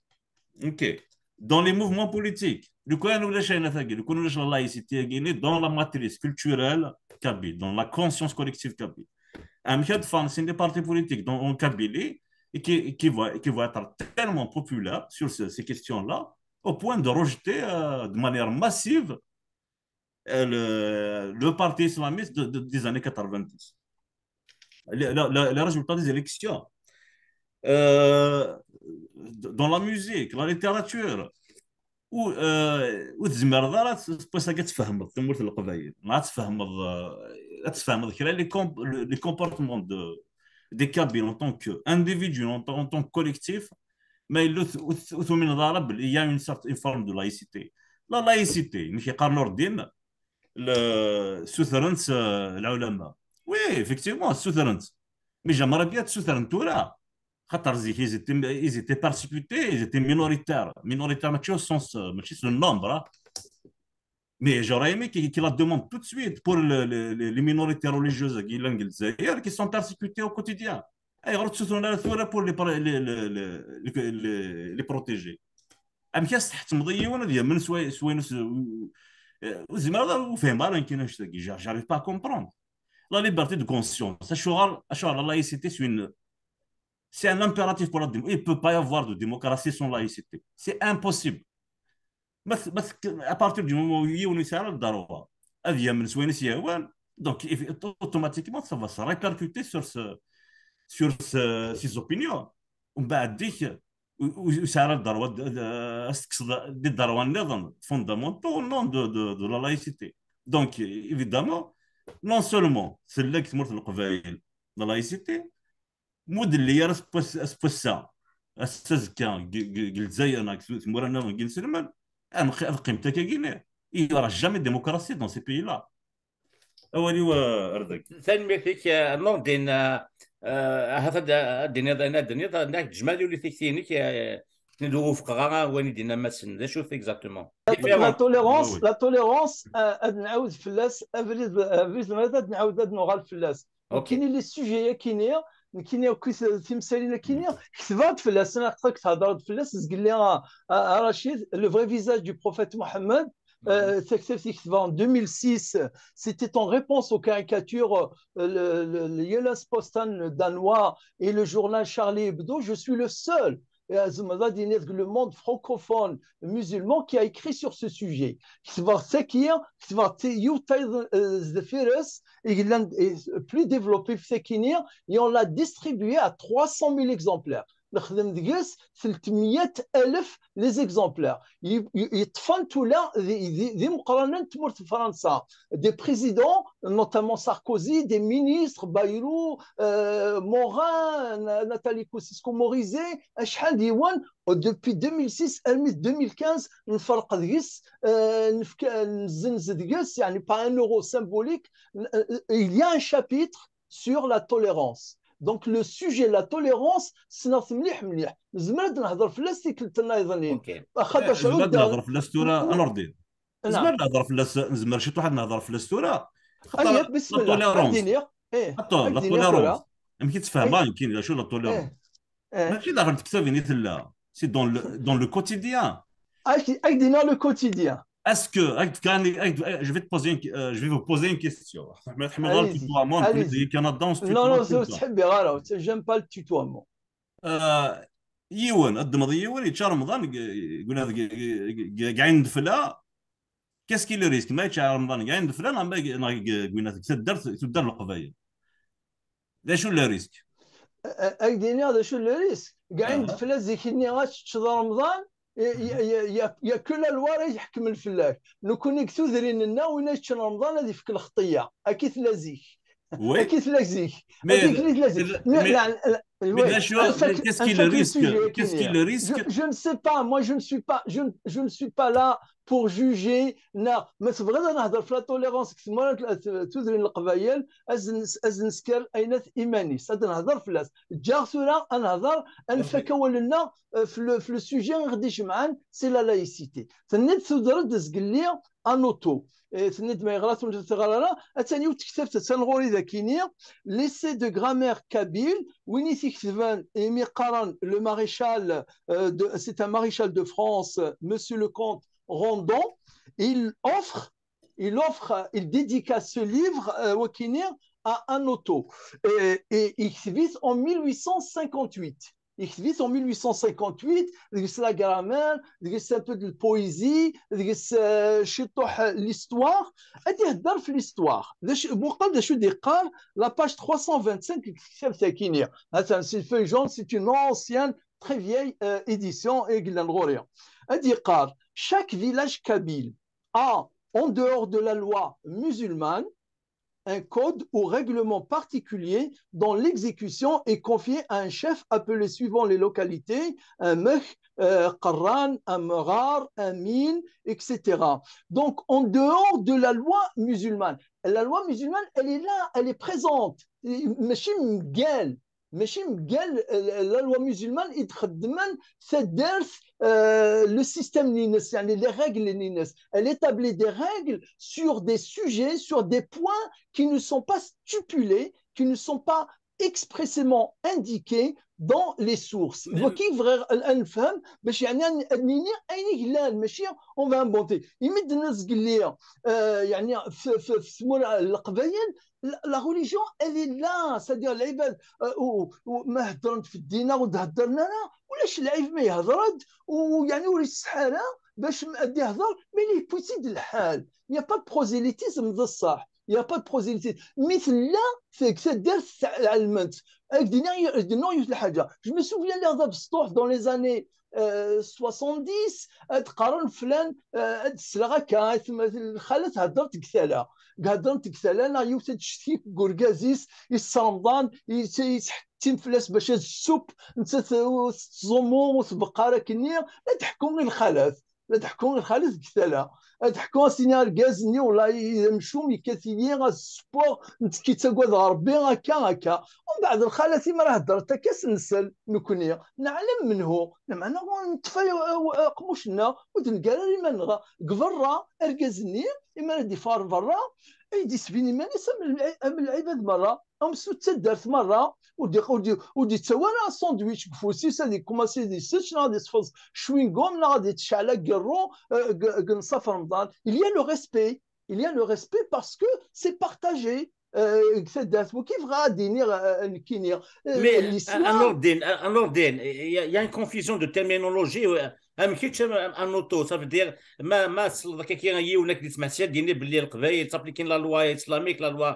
Ok. Dans les mouvements politiques, lukan ulac ayen-agi, lukan ulac la laïcité-agi, dans la matrice culturelle kabyle, dans la conscience collective kabyle. Amek ad ffɣen sin les partis politiques dans, en Kabylie, et qui, qui vont, qui vont être tellement populaires sur ce, ces questions-là, au point de rejeter, euh, de manière massive, euh, le, le parti islamiste de, de, des années quatre-vingt-dix. Les, les, les résultats des élections. Euh, dans la musique, la littérature, ur, euh, ur tezmireḍ ara ad, ad tfehmeḍ tamurt n Leqbayel, neɣ ad tfehmeḍ, euh, ad tfehmeḍ kra les com-, les comportements de, des Kabyles en tant qu'individus, en, en tant que collectif, ma yella ur t-, ur t-, ur tumineḍ ara belli il y a une certaine forme de laïcité. La laïcité, nekk yeqqar Nordin, le, sutren-tt, euh, lɛulama. Oui, effectivement, sutren-tt. Mais j'aimerais bien ad tt-sutren tura. Xaṭer zik, ils étaient, ils étaient persécutés, ils étaient minoritaires. Minoritaires, mačči au sens, euh, mačči s le nombre, hein. Mais j'aurais aimé qu'il qu'il la demande tout de suite pour le, le, le, les minorités religieuses qui sont persécutées au quotidien. Ayɣer ur ttutun ara tura pour les, les, les, les, les, les protéger? Amek as tḥettmeḍ i yiwen ad yamen s wayen s wayen ur zmireɣ ara, ur fhimeɣ ara nekkini annect-agi. J'arrive pas à comprendre. La liberté de conscience, acuɣer, acuɣer la laïcité, c'est une, c'est un impératif pour la démocratie. Il ne peut pas y avoir de démocratie sans laïcité. C'est impossible. À partir du moment où yiwen ur yesɛi ara le droit ad yamen s wayen i s-yehwan, donc automatiquement ça va se répercuter sur ce, sur ce, ses opinions. Mbeɛd ur yesɛi ara le droit ad tekkseḍ des droits nniḍen fondamentaux au nom de, de, de la laïcité. Donc évidemment, non seulement tella deg tmurt n Leqbayel la laïcité, ma ur d-telli ara seg wass-a, ass-a azekka deg Lezzayer neɣ deg tmura nniḍen deg inselmen, ad qqiment akka-agi. Il n'y aura jamais de démocratie dans ces pays-là. Awal-iw ar dagi. Tanemmirt-ik, Nurdin. Ahat ad d-tiniḍ ayen ad d-tiniḍ, nekk ǧǧem-d ul i tikti-inek, ur wufqeɣ ara wayen i d-yenna Massen. D acu-t exactement? La tolérance, la tolérance, ad nɛawed fell-as abrid, abrid ad nɛawed ad nuɣal fell-as. Nekkini les sujets akini, nekkini akk timsalin akini, ketbeɣ-d fell-asen, aql-ak thedreḍ fell-as zgelli a Racid, le vrai visage du prophète Mohammed. Taktabt i ketbeɣ en deux mille six, c'était en réponse aux caricatures, le Jyllands-Posten danois et le journal Charlie Hebdo. Je suis le seul, zemreɣ ad iniɣ, deg le monde francophone musulman qui a écrit sur ce sujet. Ketbeɣ-tt akkin, ketbeɣ-tt yiwet tayeḍ sdeffir-s, plus développé ɣef takini, et on l'a distribué à trois cent mille exemplaires. Nexdem deg-s telt meyya alef les exemplaires. Yeṭṭfen-t ula d imeqqranen n tmurt n Fransa, des présidents, notamment Sarkozy, des ministres, Bayrou, Morin, Nathalie Kosciusko-Morizet, acḥal d yiwen, depuis deux mille six armi deux mille quinze, nferreq deg-s, nezzenz deg-s, yeɛni par un euro symbolique, il y a un chapitre sur la tolérance. Donc le sujet la tolérance, ssneɣ-t mliḥ mliḥ. Nezmer ad nehder fell-as tikkelt nniḍen. Xaṭer nezmer ad nehder fell-as tura, Nurdin. Nezmer ad nehder fell-as, nezmer ciṭuḥ ad nehder fell-as tura. La tolérance. Attends, la tolérance. Amek i tt-fehmeɣ nekkini, d acu la tolérance? Mačči daxel tektabin i tella. C'est dans le, dans le quotidien. Ad k-iniɣ le quotidien. Est-ce que, je vais te poser une, je vais vous poser une question. Tḥemmleḍ le tutoiement, nekk d Kanada, on se tutoie tout le temps. Non, non, ur ttḥibbiɣ ara, j'aime pas le tutoiement. Yiwen, ad d-ddmeḍ yiwen, yečča Remḍan deg Ɛin Defla. Qu'est-ce qu'il risque? Ma yečča Remḍan deg Ɛin Defla, neɣ deg taddart, tuddar n Leqbayel? D acu le risque? Ad k-d-iniɣ d acu le risque. Deg Ɛin Defla zik-nni ad teččeḍ Remḍan, il y a que la loi ara iḥekmen fell-ak. Nekkni deg tudrin-nneɣ, win ad yeččen Remḍan ad yefk lxeṭṭiyya. Akka i tella zik. Akka i tella zik. Akka i tella zik. Mais d acu, qu'est-ce qui le risque? Qu'est-ce qui le risque? Je ne sais pas, moi je ne suis pas, je ne suis pas là pour juger. Neɣ ma tebɣiḍ ad nehder ɣef la tolérance deg tmura n tudrin n Leqbayel, ad nesker ayen at iman-is, ad nehder fell-as. Ǧǧaɣ tura ad nehder, ad nfak awal-nneɣ ɣef le sujet i ɣ-d-ijemɛen, c'est la laïcité. Tenniḍ tudreḍ-d zgelli Anoto. Tenniḍ ma yeɣra-t ur teɣra ara, attan yiwet tektabt attan ɣur-i dagini, l'essai de grammaire kabyle, win i t-iketben imi qqaren le maréchal, c'est un maréchal de France, monsieur le comte Randon. Il offre, il offre, il dédicace ce livre, wakini, à Anoto. Et il écrit en mille huit cent cinquante-huit. Yekteb-it en mille huit cent cinquante-huit, deg-s la grammaire, deg-s un peu de poésie, deg-s ciṭuḥ l'histoire. Ad ihedder f l'histoire. Muqel d acu d-yeqqar la page trois cent vingt-cinq deg tektabt-agi-nni. Atan, c'est le feuille jaune, c'est une ancienne, très vieille édition i yellan ɣur-i. Ad yeqqar, chaque village kabyle a, en dehors de la loi musulmane, un code ou règlement particulier dont l'exécution est confiée à un chef appelé suivant les localités, un Mekh, Qerran, un Mrar, un Min, et cetera. Donc, en dehors de la loi musulmane. La loi musulmane, elle est là, elle est présente. Mačči mgal. ماشي مقال la loi musulmane i d-xeddmen taddart, euh, le système-nni-ines, يعني les règles-nni-ines. Elle établit des règles sur des sujets, sur des points qui ne sont pas stipulés, qui ne sont pas expressément indiqués dans les sources. Donc, il faudrait نفهم باش يعني نني اين يلان ماشي on va inventer. يمد الناس قال لي، آه، يعني في في في سمو القبايل، la religion, elle est là, c'est-à-dire العباد، آه، و- و- ما هضرت في الدين ودهضرنا انا ولاش العيب ما يهضرد ويعني ولي السحاره باش ما يهضر، mais il est possible الحال. Il n'y a pas de prosélytisme بصح. Il n'y a pas de prosélytisme. Mais là, c'est que c'est علمت. اك دينا دينا يوت الحاجه. Je me souviens لي هذا بسطوح dans les années euh, soixante-dix, ad قارن فلان، آه، ad سلغ هكا ثم الخاله هضرت قتاله، هضرت قتاله انا يوت تشتي قرقازيس يصامضان يتحتم فلاس باش السوب انت تزومو وتبقى راك ني. لا تحكم الخالات، لا تحكم الخالات قتاله، تحكم سيني ارقاز ني والله يمشوم يكاتيني غا السبور انت كي تقعد ربي هكا هكا. ومن بعد الخالات ما راه هضرت هكا سنسل نكوني نعلم منه. لما انا نطفي قموشنا ودنقال لي ما نغا قبرة ارقازني اما ردي فار برا ايدي سبيني ماني سام العباد مرة. Am sous تدرت مرة ودي ودي ودي تسوى ساندويتش كفوسي سادي كوماسي دي سيتش ناغ دي تفز شوينغوم ناغ دي تشعل قرو نصف رمضان. Il y a le respect, il y a le respect parce que c'est partagé. تدرت وكيف غادي نكيني mais un ordre, un ordre, il y a une confusion de terminologie. Am kečč am auto, ça veut dire ما ما تصل هكا كي يونك دي سمع سير ديني باللي القبايل تابليكين la loi islamique, la loi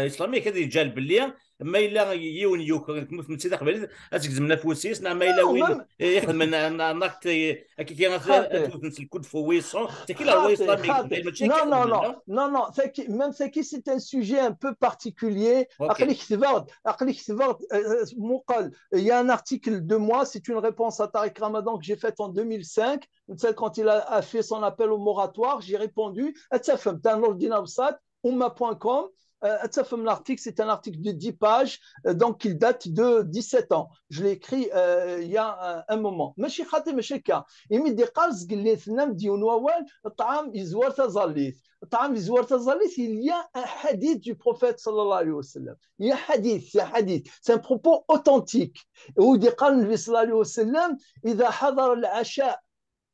islamique هذه جال باللي ما الا يون يوكر كموت من سيدي قبيل اتكزم نفوسيس نعم ما الا وين يخدم ناكت هكا كي غنتوت نسلكو فويسون تكي la loi islamique. Non, non, non, non, non, même ça qui c'est un sujet un peu particulier. عقلي كتبغت عقلي كتبغت مقال. Il y a un article de moi, c'est une réponse à Tariq Ramadan que j'ai faite en deux mille cinq. Quand il a fait son appel au moratoire, j'ai répondu. Umma point com. L'article, c'est un article de dix pages, donc il date de dix-sept ans. Je l'ai écrit il y a un moment. ماشي خاطي ماشي هكا. يمي دي قال زقلي ثنام ديون ووال الطعام يزوار تزاليت. الطعام يزوار تزاليت, il y a un hadith du prophète صلى الله عليه وسلم. Il y a hadith, c'est un hadith. C'est un propos authentique. ودي قال النبي صلى الله عليه وسلم: إذا حضر العشاء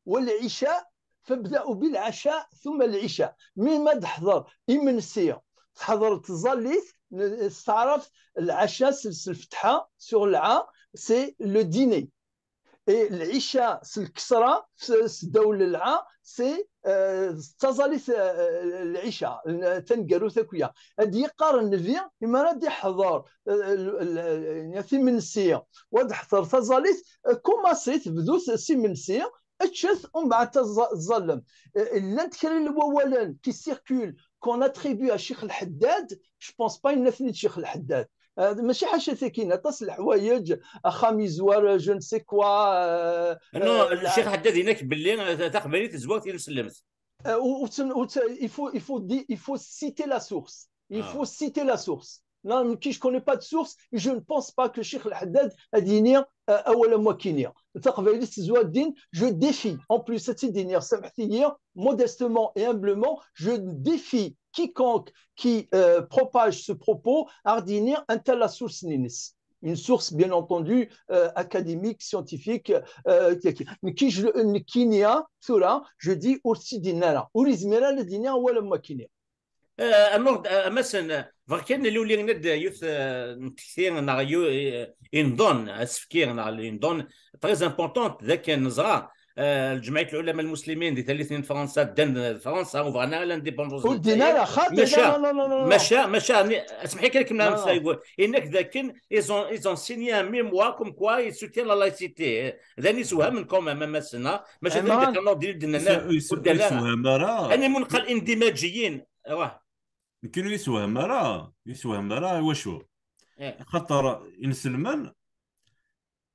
والعشاء فابدأوا بالعشاء ثم العشاء. مي ما تحضر إمنسي تحضر تزاليت, تعرف العشاء سلسل فتحة sur العا, c'est le dîner. Et العشاء سلكسرة سدول العا, c'est تزاليت العشاء تنقرو ثكويا. هاد يقار النبي إما راه يحضر ثمنسي واد حضر تزاليت, كوماسيت بدو سمنسي اتشث ومن بعد تظلم. لان تكري الوالن qui circule qu'on attribue à Cheikh الحداد, je pense pas إن ثنيت شيخ الحداد. ماشي حاشا ثكين اطاس الحوايج اخام يزوار je ne sais quoi. Non, الشيخ حداد هناك باللي تقبلي تزوار تي نسلمت. Il faut, il faut, il faut citer la source. Il faut citer la source. Non, qui je connais pas de source, je ne pense pas que Cheikh الحداد a dit أول ما كينيا تقبلي تزوار الدين. Je défie, en plus, cette idée, modestement et humblement, je défie quiconque qui euh, propage ce propos, à dire un tel la source ninis. Une source, bien entendu, euh, académique, scientifique, euh, qui, qui, qui, qui, qui, qui, je dis aussi dinara, ou les mera le dîner, ou le maquiner. Amur, amasen, bɣiɣ kan nuli ned yut n tekti neɣ inḍon asefki neɣ inḍon très importante dak neẓra lǧemɛiyt lɛulama lmuslimin di tallit n Fransa ddan Fransa u bɣan ara l'indépendance. Ur ddin ara xaṭi. Maca maca maca asmeḥ-ik akken ma nesla inek dakken ils ont ils ont signé un mémoire comme quoi ils soutiennent la laïcité. Dan isewhamen quand même amasen. Maca d anda kan ur d-nnan ara. Ani mun qal indimaǧiyin. Awah. Nekkin ur yessewham ara, ur yessewham ara i wacu? Axaṭer inselmen,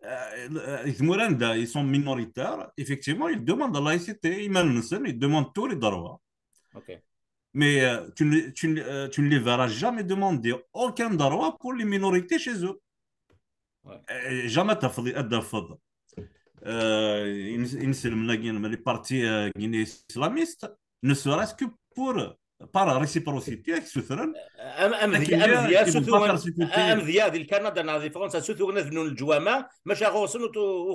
eh, i tmura anda ils sont minoritaires, effectivement, ils demandent la laïcité, iman-nsen, ils demandent tous les droits. Ok. Mais euh, tu ne, tu ne, euh, tu ne les verras jamais demander aucun droit pour les minorités chez eux. Jamais ad tafeḍ ad tafeḍ euh, inselmen-agi, les partis euh, islamistes, ne serait-ce que pour par réciprocité, ak-ssutren. Amedya di Lkanada neɣ di Fransa ssutren ad bnun leǧwameɛ, maca ɣur-sen ur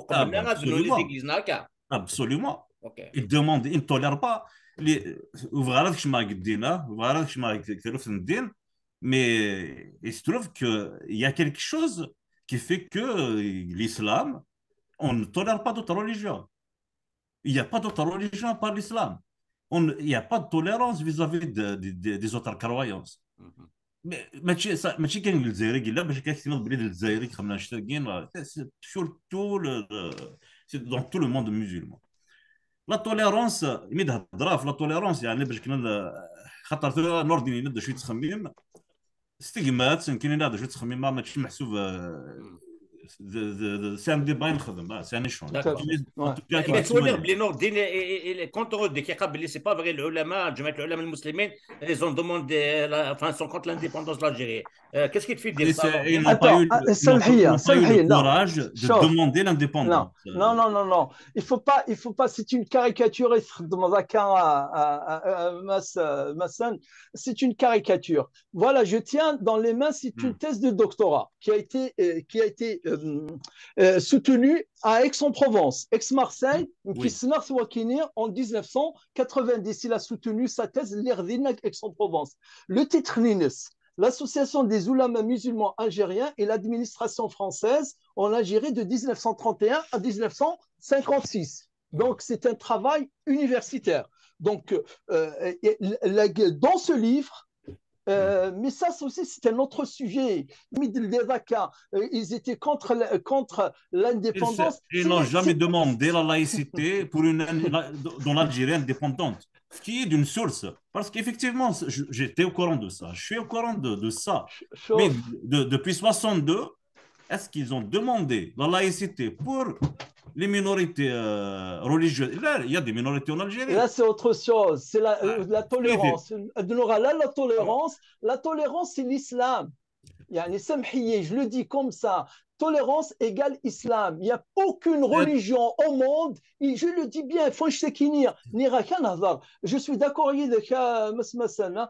qeblen ara ad bnun les églises neɣ akka. Absolument. Ils demandent, ils ne tolèrent pas. Ur bɣiɣ ara ad kecmeɣ deg ddin, ur bɣiɣ ara ad kecmeɣ deg taluft n ddin, mais il se trouve que il y a quelque chose qui fait que l'islam, on ne tolère pas d'autres religions. Il n'y a pas d'autres religions à part l'islam. Il n'y a pas de tolérance vis-à-vis de, de, de, des autres croyances. Mais mačči kan deg Lezzayer i yella, bac akka ad k-tiniḍ belli d Lezzayer i ixedmen annect-agi, c'est surtout le, c'est dans tout le monde musulman. La tolérance, imi d-hedreɣ ɣef la tolérance, yeɛni bac kan xaṭer tura Nordin yenna-d d acu yettxemmim, s tegmat, nekkini d acu ttxemmimeɣ, mačči meḥsub c'est un débat i nexdem, c'est un échange. D'accord. Mais tu vois, les Nordin, quand on dit qu'il c'est pas vrai, les ulama, جماعة العلماء المسلمين, ils ont demandé, la, enfin, sont contre l'indépendance de l'Algérie. Euh, qu'est-ce qui te fait dire ça? Ils n'ont pas eu le courage de demander l'indépendance. Non, non, non, non. Il faut pas, il faut pas. C'est une caricature. C'est une caricature. Voilà, je tiens dans les mains, c'est une thèse de doctorat qui a été, euh, qui a été euh, euh, soutenue à Aix-en-Provence, Aix-Marseille, qui s'est en dix-neuf cent quatre-vingt-dix. Il a soutenu sa thèse, Lerdine, Aix-en-Provence. Le titre, Nines, l'Association des Oulémas musulmans algériens et l'administration française en Algérie de dix-neuf cent trente et un à dix-neuf cent cinquante-six. Donc, c'est un travail universitaire. Donc, euh, dans ce livre, euh, mais ça aussi, c'est un autre sujet. Ils étaient contre, contre l'indépendance. Ils n'ont jamais demandé la laïcité pour une, dans l'Algérie indépendante. Ce qui est d'une source. Parce qu'effectivement, j'étais au courant de ça. Je suis au courant de, de ça. Mais de, depuis soixante-deux, est-ce qu'ils ont demandé la laïcité pour les minorités euh, religieuses? Là, il y a des minorités en Algérie. Là, c'est autre chose. C'est la, euh, la tolérance. La tolérance, la tolérance, c'est l'islam. يعني سامحيني, je le dis comme ça. Tolérance égale islam. Il n'y a aucune religion au monde, et je le dis bien, faut se tenir. Je suis d'accord avec Masmasan.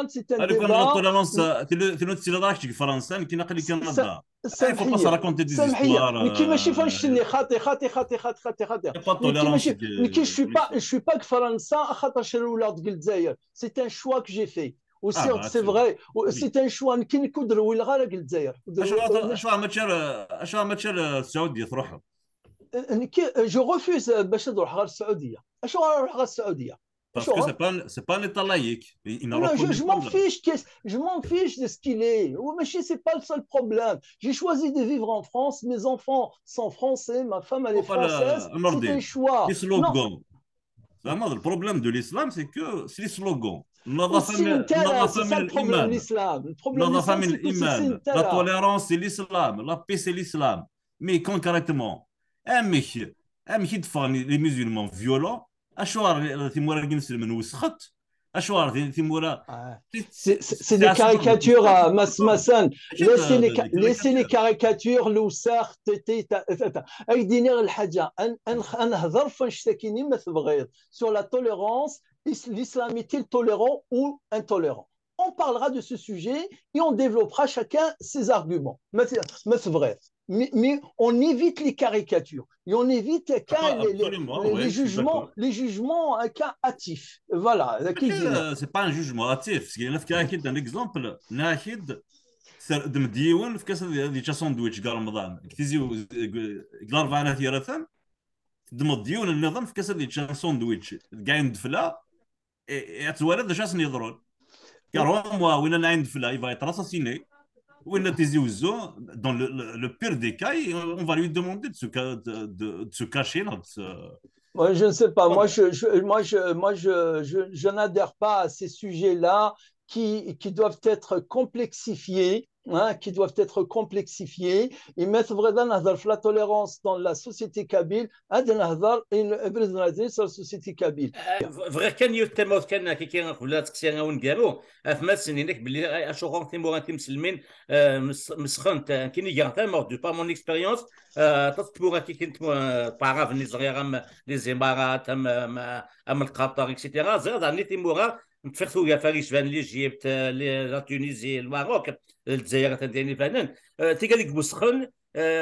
C'est un débat. La tolérance, c'est le Canada. Il faut pas se raconter des histoires. كي ماشي فاش خاطي خاطي خاطي خاطي خاطي خاطي خاطي. Je suis pas, je suis pas كفرنسا خاطر شرولات ديال الجزائر. C'est un choix que j'ai fait. C'est vrai, c'est un choix. كي نكون دروي الغرق الجزائر. اشو ما تشر اشو ما تشر السعوديه تروح؟ Je refuse باش نروح غير السعوديه. اشو غنروح غير السعوديه؟ Parce que c'est pas, c'est pas un État laïque. Non, je, je m'en fiche, je m'en fiche de ce qu'il est. ماشي, c'est pas le seul problème. J'ai choisi de vivre en France. Mes enfants sont français. Ma femme, elle est française. C'est un choix. Le problème de l'islam, c'est que c'est les slogans. C'est ça le problème de l'islam. La tolérance, c'est l'islam. La paix, c'est l'islam. Mais concrètement, amek amek i d-ffɣen les musulmans violents? Acuɣer timura-agi n iselmen wesxent? Acuɣer timura? C'est des caricatures, Masmasan. Laissez les caricatures, lewsex. Ad k-d-iniɣ lḥaǧa, ad nehder ɣef annect-agi ma tebɣiḍ, sur la tolérance, l'islam est-il tolérant ou intolérant? On parlera de ce sujet et on développera chacun ses arguments. Mais, mais on évite les caricatures et on évite les, les, les jugements, les jugements hâtifs. Voilà. C'est pas un jugement hâtif. C'est un exemple. Nahid, d-meddyiwen, fkas ad yečč sandwich deg Remḍan. Deg Tizi, deg Larebɛa n At Yiraten, d-meddyiwen nniḍen, fkas ad yečč sandwich deg Ɛin Dfla. Et tu vois, déjà, c'est drôle. Car moi, oui, il y a un défilé, il va être assassiné. Oui, il a Tizi Ouzou, dans le, le, le pire des cas, on va lui demander de se, de, de, de se cacher. De se... Moi, je ne sais pas. Moi, je, je, moi, je, moi, je, je, je n'adhère pas à ces sujets-là qui, qui doivent être complexifiés. hein, qui doivent être complexifiées. Et mettre vraiment la tolérance dans la société kabyle, hein, de la société kabyle. Bɣiɣ kan yiwet tamawt kan, kiki, qbel ad teqsi awungaru, af ma tessnen-ak belli acuɣer timura timselmin mesxent, kini gar tamawt, de par mon expérience, aṭas tmura kiki, taɛrabt-nni ẓriɣ, am les Imarat, am, am, am Lqaṭer, et cetera. Ẓriɣ daɣen timura ṭṭfiɣ tugafa yecban l'Égypte, la Tunisie, le Maroc, Lezzayer, atan d ayen ibanen. Tigad i iwesxen,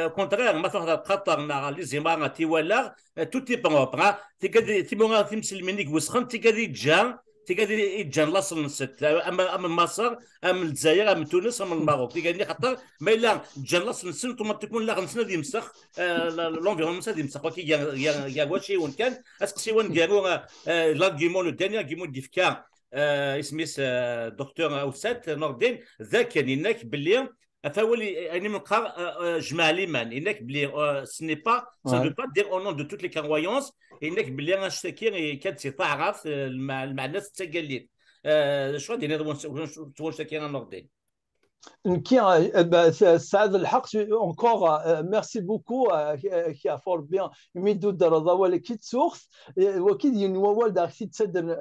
au contraire, ma truḥeḍ ar Qatar neɣ les Imarat i walaɣ, tout est propre. Tigad, timura timselmin i iwesxen, tigad i ǧǧan, tigad i ǧǧan laṣel-nsent, am, am Maṣer, am Lezzayer, am Tunes, am Lmaroc. Tigad-nni xaṭer ma yella ǧǧan laṣel-nsen, automatiquement laɣ-nsen ad imsex, l'environnement ad imsex. Waki gar, gar, gar wacciwen kan, aseqsi waneggaru, l'argument, le dernier argument i d-yefka isem-is docteur Awsat Nordin, d akken yenna-k belli ɣef wawal ayen i m-neqqar jmeɛ liman, yenna-k belli ce n'est pas, ça ne veut pas dire au nom de toutes les croyances, yenna-k belli annect-agi kan si taɛrabt, lmeɛna-s d tagallit. D acu ad d-tiniḍ s wannect-agi a Nordin? Nekki, Saɛid Lḥeqq, encore, merci beaucoup, Kiafor, bien imi d-tuddreḍ awal-agi d tuɣt. Waki d yiwen n wawal daɣ i t-id-ttaddren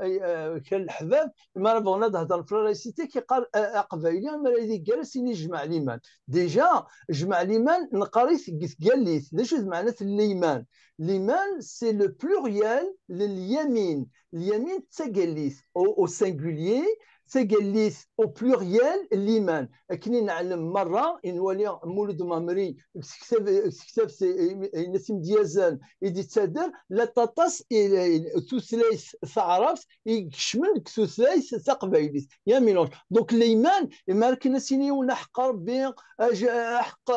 kra n leḥbab, mi ara bɣen ad hedren ɣef la laïcité, ki qqar aqbayli mi ara yeggar ad s-yini jmeɛ liman. Déjà, jmeɛ liman neqqar-it deg tgallit. D acu d meɛna n liman? Liman, c'est le pluriel n lyamin. Lyamin d tagallit au singulier, tagallit au pluriel, liman. Akken i neɛlem merra, i nwali Mulud Mɛemmri deg tektabt, imedyazen i d-yettader, la taṭas tutlayt taɛrabt i ikecmen deg tutlayt taqbaylit. Il y a un mélange. Donc liman, imi ara akken ad s-yini yiwen aḥeqq Rebbi, aḥeqq,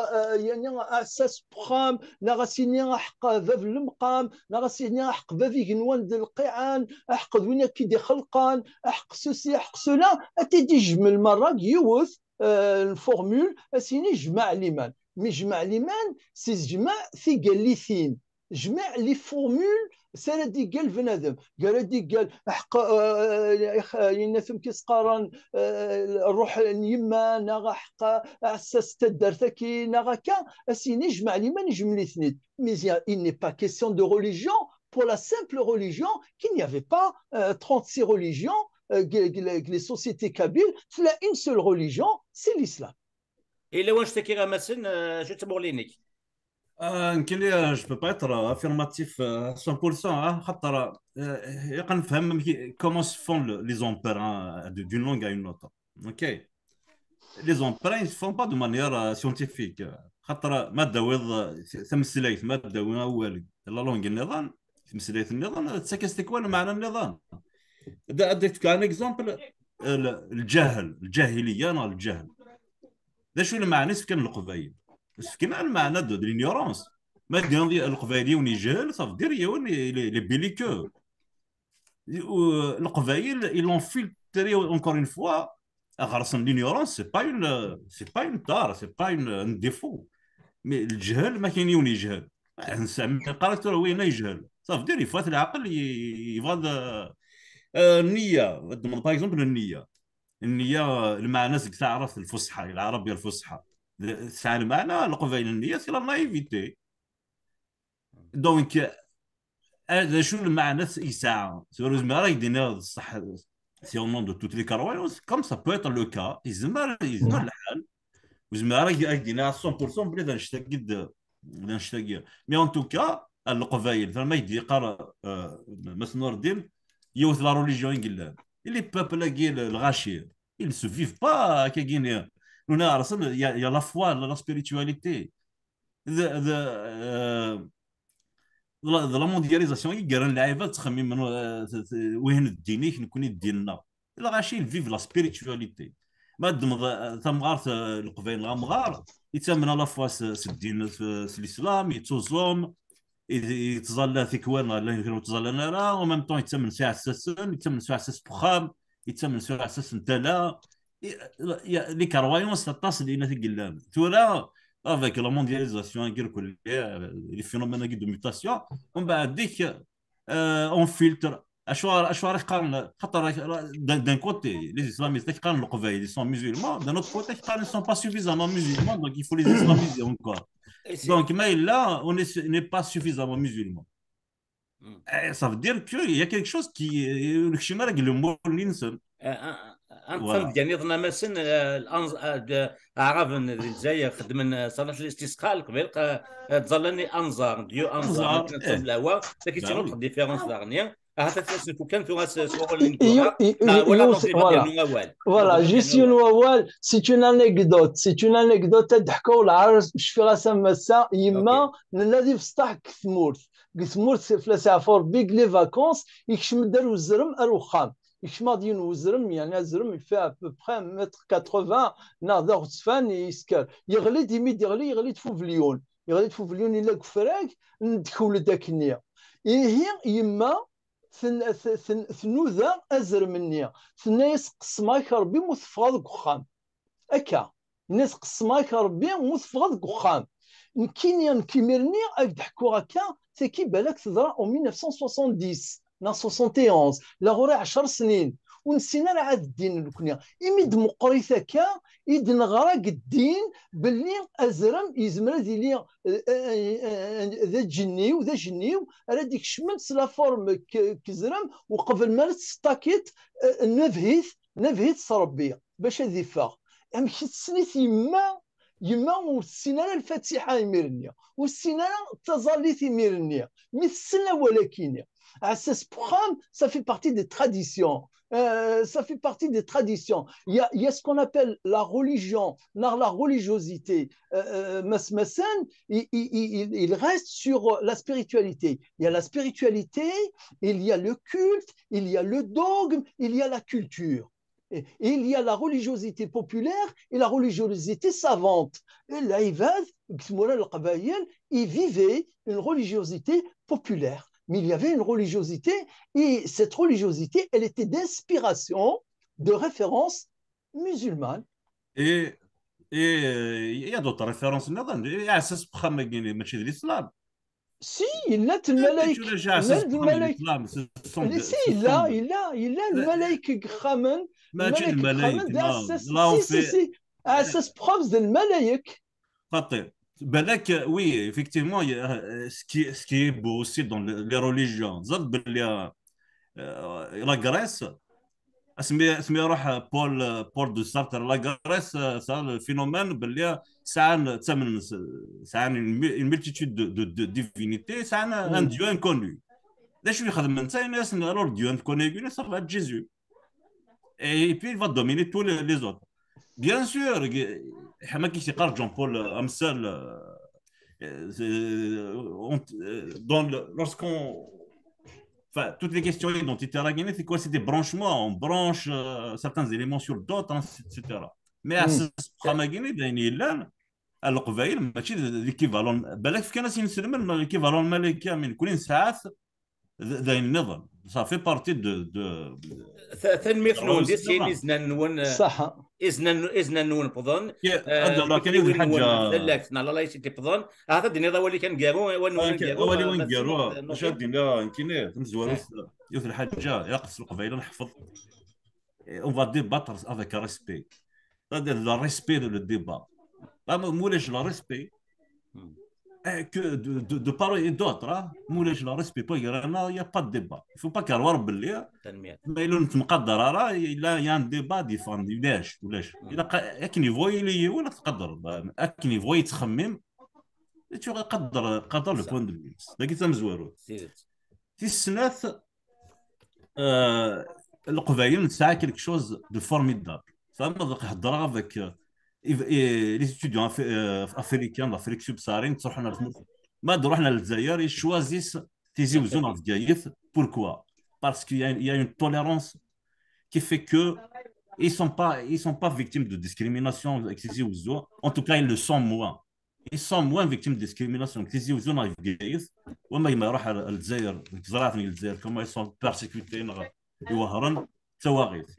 yani, aɛessas n uxxam, neɣ ad s-yini aḥeqq bab n lemqam, neɣ ad s-yini aḥeqq bab igenwan d lqiɛan, aḥeqq d win akka i d-ixelqen, aḥeqq ceci, aḥeqq cela, ad t-id-ijmel merra deg yiwet n formule, ad s-yini jmeɛ liman. Mi jmeɛ liman, si jmeɛ tigallitin, jmeɛ les formules s ara d-iggal bnadem, gar ad d-iggal aḥeqq, yenna-t amek i s-qqaren, ṛṛuḥ n yemma, neɣ aḥeqq aɛessas n taddart-agi, neɣ akka, ad s-yini jmeɛ liman, ijmel-iten-id. Mais il n'est pas question de religion, pour la simple religion qu'il n'y avait pas trente-six religions, deg les sociétés kabyles, tella une seule religion, c'est l'islam. Yella wannect-agi a Massen, acu d tamuɣli-inek? Nekkini, je peux pas être affirmatif à cent pour cent, xaṭer ilaq ad nefhem comment se font les emprunts d'une langue à une autre. Ok. Les emprunts, ils se font pas de manière scientifique. Xaṭer ma d-tawiḍ tameslayt, ma d-tawi awal, la langue nniḍen, tameslayt nniḍen, tettak-as tikwal lmeɛna nniḍen. Ad d-fkeɣ un exemple, lǧahl, lǧahiliya neɣ lǧahl. D acu lmeɛna i s-fkan Leqbayel? S-fkan lmeɛna de l'ignorance. Ma d-tiniḍ Leqbayel yiwen yejhel, ça veut dire yiwen il est belliqueux. Leqbayel, ils l'ont filtré encore une fois, ɣer-sen l'ignorance, c'est pas une, c'est pas une tare, c'est pas une, un défaut. Mais lǧehl, ma kayen yiwen yejhel, nesɛa mi qqar-ak tura winna yejhel, ça veut dire yeffeɣ-it leɛqel, yebɣa ad, nniya, ad d-nemmɣ par exemple nniya. Nniya, lmeɛna seg taɛrabt lfusḥa, العربية الفصحى. Tesɛa lmeɛna, Leqbayel, nniya c'est la naïveté. Donc, d acu lmeɛna yesɛa? Tura ur zmireɣ ad k-d-iniɣ d ṣṣeḥ, c'est au nom de toutes les croyances, comme ça peut être le cas, yezmer, yezmer lḥal, ur zmireɣ ad k-d-iniɣ à cent pour cent belli d annect-agi d, d annect-agi. Mais en tout cas, Leqbayel, tura ma k-d-yeqqar Mass Nordin, yiwet la religion i yellan. Et les peuples-agi, lɣaci, ils ne se vivent pas akkagi-nni. Nuna ɣer-sen, il y a la foi, la spiritualité. D, d, d la mondialisation i yerran lɛibad ttxemmimen, wihin d ddin-ik, nekkni d ddin-nneɣ. Lɣaci, ils vivent la spiritualité. Ma ddmeḍ tamɣart, Leqbayel neɣ amɣar, yettamen à la fois s, s ddin, s, s l'islam, yettuẓum, yettẓalla tikwal neɣ llan kra ur ttẓallan ara, en même temps yettamen s iɛessasen, yettamen s uɛessas n uxxam, yettamen s uɛessas n tala. Les croyances aṭas dinna i yellan. Tura, avec la mondialisation, les phénomènes de mutation, on va dire, on filtre Acuɣer, acuɣer i qqaren, xaṭer d'un d'un côté, les islamistes, i qqaren Leqbayel, ils sont musulmans, d'un autre côté, i qqaren, ils sont pas suffisamment musulmans, donc il faut les islamiser encore. Donc, ma yella, on est, n'est pas suffisamment musulman. Eh, ça veut dire qu'il y a quelque chose qui, euh, ur nekcim ara deg lumuṛ-nsen. Voilà. Tamedya niḍen amasen, eh, Aɛraben di Lezzayer xeddmen, eh, ṣalat listisqa, Leqbayel, eh, ttẓallan i anẓar, dieu anẓar, anẓar, akken ad tawḍ lehwa, tagi d différence daɣen. Ahat ad as-nfu kan tura s wawal n Ddura. Voilà, juste yiwen wawal, c'est une anecdote, c'est une anecdote ad d-ḥkuɣ lɛar cfiɣ-as am ass-a, yemma nella di Bestaḥ deg tmurt, deg tmurt fell-as iɛfu Rebbi, deg les vacances, yekcem-d ar uzrem, ar uxxam. Yekcem-aɣ-d yiwen uzrem, yani azrem, il fait à peu près un mètre quatre-vingts, neɣ d aɣezfan, yesker. Yeɣli-d, imi d-yeɣli, yeɣli-d f ubelyun. Yeɣli-d f ubelyun, yella deg ufrag, ndekkel-d akkenni. Ihi, yemma, ten-, ten-, ten-, tnuda azrem-nni. Tenna-yas, qessmeɣ-ak Rebbi, mu teffɣeḍ deg uxxam. Akka. Tenna-yas, qessmeɣ-ak Rebbi, mu teffɣeḍ deg uxxam. Nekkini, nekk imir-nni, ad k-d-ḥkuɣ akka, tagi balak teḍra en mille neuf cent soixante-dix, neɣ soixante et onze, la ɣur-i ɛecr snin. Ur nessin ara ad ddin nekkni. Imi d-meqqrit akka, i d-neɣra deg ddin belli azrem yezmer ad yili, eh, eh, eh, eh, d aǧenniw, d aǧenniw, ara d-ikecmen s la forme k-, kezrem, uqbel ma ara testakiḍ, eh, nabhit, nabhit s Rebbi, bac ad iffeɣ. Amek i tessen-it yemma? Yemma ur tessin ara Lfatiḥa imir-nni. Ur tessin ara taẓallit imir-nni. Mi tessen awal-akini. Ɛessas n uxxam, ça fait partie des traditions. Euh, ça fait partie des traditions. Il y a, il y a ce qu'on appelle la religion, neɣ la religiosité. Euh, euh, Mass Massen, il, il, il, il reste sur la spiritualité. Il y a la spiritualité, il y a le culte, il y a le dogme, il y a la culture. Et, et il y a la religiosité populaire et la religiosité savante. Et l'Aïvad, il vivait une religiosité populaire. Mais il y avait une religiosité, et cette religiosité, elle était d'inspiration, de référence musulmane. Et, et euh, il y a d'autres références. Iɛessas n uxxam-agi mačči d l'islam. Si, yella-d lmalayek. Yella-d lmalayek. Si, yella, yella, yella lmalayek deg yexxamen. Mačči d lmalayek. Si, si, si. Aɛessas n uxxam d lmalayek. Xaṭi. Balak, oui, effectivement, il y a, euh, ce qui, ce qui est beau aussi dans les, les religions, ẓer belli, euh, la Grèce, asmi, asmi iruḥ Paul, Paul de Sartre, la Grèce, euh, ça, le phénomène, belli, sɛan, ttamnen, sɛan une, mu- une multitude de, de, de divinités, sɛan un dieu inconnu. D acu i xedmen? Ttinin-asen, alors, dieu inconnu, ça va être Jésus. Et puis, il va dominer tous les, les autres. Bien sûr, ḥma ki yeqqar Jean-Paul, euh, amsal, euh, euh, c'est, euh, on- euh, dans le- lorsqu'on, enfin, toutes les questions identitaires, c'est quoi? C'est des branchements, on branche, euh, certains éléments sur d'autres, hein, et cetera. Mais à ce programme, d ayen yellan, a Leqbayel, mačči d, d l'équivalent, balak fkan-as inselmen, l'équivalent n Malika, mais nekkni nesɛa-t, d, d ayen nniḍen. Ça fait partie de, de, Ta-, tanemmirt-nwen, di sin iznan-nwen, eh, iznan, iznan-nwen wwḍen. Ad d-rreɣ kan yiwet n lḥaǧa. Tallakt, neɣ la laïcité wwḍen. Ahat ad d-tiniḍ awal-ik aneggaru, awal-nwen aneggaru, awal-iw aneggaru, maca ad d-iniɣ nekkini, tamezwarut, yiwet n lḥaǧa, ilaq s Leqbayel ad neḥfeḍ. Et on va débattre avec respect. Le respect, le débat. Là, ma ulac le respect, eh, que de, de, de part et d'autre, hein, ma ulac le respect, pas, il y a pas de débat. Il faut pas qu'un noir belli, ma il y a un débat différent, ulac, ulac. Il a qu'un niveau, il est, il a qu'un niveau, il est très même. Tu vois, قدر، قدر le point de vue. Là, qui ça me joue. Tis snat, euh, Leqbayel nesɛa quelque chose de formidable. Tfehmeḍ, heddreɣ avec, euh, les étudiants af-, euh, africains, l'Afrique subsaharienne, ttruḥun ar tmurt. Ma d-ruḥen ar Lezzayer, ils choisissent Tizi Uzzu neɣ Bgayet. Pourquoi? Parce qu'il y a, il y a une tolérance qui fait que ils sont pas, ils sont pas victimes de discrimination avec Tizi Uzzu. En tout cas, ils le sont moins. Ils sont moins victimes de discrimination. Tizi Uzzu neɣ Bgayet, wama yemma iruḥ ar, ar Lezzayer, deg ẓriɛt n Lezzayer, comment ils sont persécutés, neɣ iwehṛen, d tawaɣit.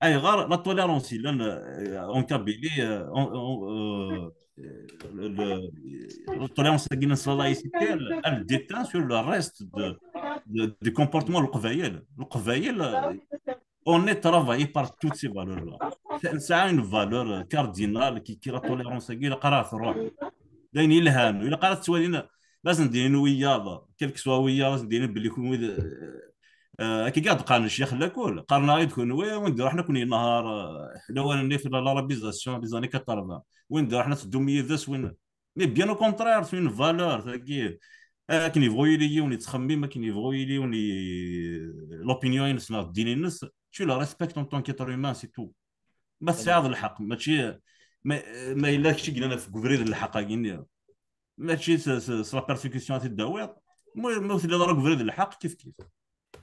Ayɣer? La tolérance yellan, euh, en Kabylie, euh, on, on, euh, le, le, la tolérance, la laïcité, elle, elle déteint sur le reste de, du comportement n Leqbayel. Leqbayel, on est travaillé par toutes ces valeurs-là. Nesɛa une valeur cardinale qui, qui est la tolérance-agi, ilaq ara tṛuḥ. D ayen yelhan, ilaq ara tettwalin, ma sen-d-inin wiyaḍ, quel que soit wiyaḍ, ma sen-d-inin belli kunwi d, euh, akka i ɣ-d-qqaren ccix lakul, qqaren-aɣ-id kunwi, win d-iruḥen ad ken-yenher, euh, lawan-nni fi l'arabisation des années quatre-vingts. Win d-iruḥen ad teddum yid-s, win, mais bien au contraire, c'est une valeur, tagi. Akken yebɣu yili yiwen yettxemmim, akken yebɣu yili yiwen i-, l'opinion-ines neɣ ddin-ines, tu le respectes en tant qu'être humain, c'est tout. Ma tesɛiḍ lḥeqq, mačči, ma, ma yella kečč i yellan ɣef ubrid n lḥeqq-agi-nni, mačči s, s, s la persécution ad t-id-tawiḍ, ma, ma ur telliḍ ara deg ubrid n lḥeqq, kif kif.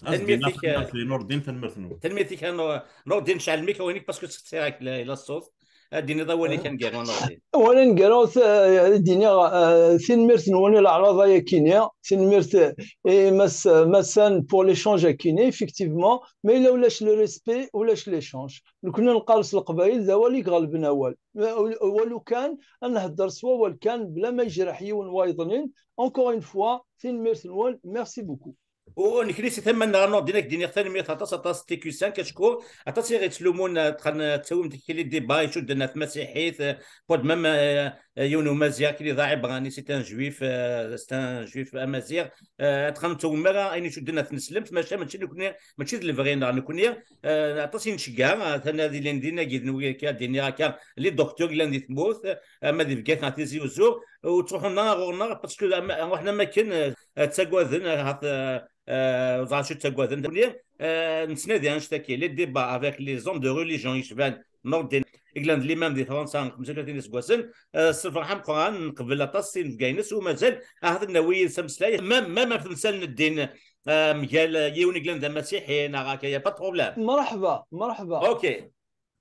Tanemmirt-ik, Nurdin, tanemmirt-nwen. Tanemmirt-ik a Nur-, Nurdin, ceɛl lmikra-inek parce que ttqeṣṣireɣ-ak la, la ṣṣut. Ad d-tiniḍ awal-ik aneggaru a Nurdin. Awal aneggaru, eh, ad d-iniɣ, eh, tanemmirt-nwen i leɛraḍa-yakini, tanemmirt, eh, i Mass, Massan pour l'échange-akini, effectivement, ma yella ulac le respect, ulac l'échange. Nekkni neqqar s leqbayel, d awal i iɣelben awal. Walu kan, ad nhedder s wawal kan, bla ma yejreḥ yiwen wayeḍnin. Encore une fois, tanemmirt-nwen, merci beaucoup. U nekni si tama-nneɣ a Nurdin, ad k-d-iniɣ tanemmirt aṭas, aṭas, T Q cinq, acku aṭas i ɣ-yettlumun, eh, dɣa nettawim-d kra les débats icudden ɣer tmasiḥit, eh, pour de même, eh, eh, yiwen umaziɣ, kra d aɛibṛani, c'est un juif, eh, c'est un juif amaziɣ, eh, dɣa nettawim ara ayen icudden ɣer tneslemt, maca mačči nekni, mačči d lebɣi-nneɣ nekni, eh, aṭas i nceggeɛ, eh, tanadilin din-agi d nwi akka, ad d-iniɣ akka, les docteurs yellan di tmurt, eh, ama di Bgayet neɣ Tizi Uzzu, ur ttruḥun ara ɣur-neɣ, parce que am-, ruḥen am akken, eh, ttagaden, eh, ɣef, eh, eh, ẓer acu ttagaden. Nekkni, eh, nettnadi annect-agi, les débats avec les hommes de religion yecban Nurdin, i yellan d l'imam di Fransa xemsa u tlatin iseggasen, eh, s lferḥ ameqqran, nqebbel aṭas s inebga-ines, u mazal ahat ad nawi yid-s ameslay, même, même ɣef temsal n ddin, eh, mgal, eh, yiwen i yellan d amasiḥi, neɣ akka, y a pas de problème. Mreḥba, mreḥba. Ok.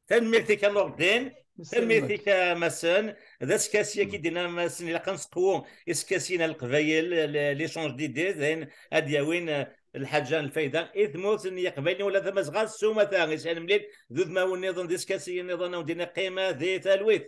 Tanemmirt-ik a Nurdin, tanemmirt-ik a Massen, d askasi akka i d-yenna Massen, ilaq ad nseqwu iskasiyen a Leqbayel, l-, l'échange d'idées, d ayen ad d-yawin, eh, lḥaǧa n lfayda i tmurt n Yiqbayliyen, wala Tamazɣa s umata, yesɛan mliḥ d udmawen nniḍen d iskasiyen nniḍen, a wen-d-iniɣ qqimet di talwit.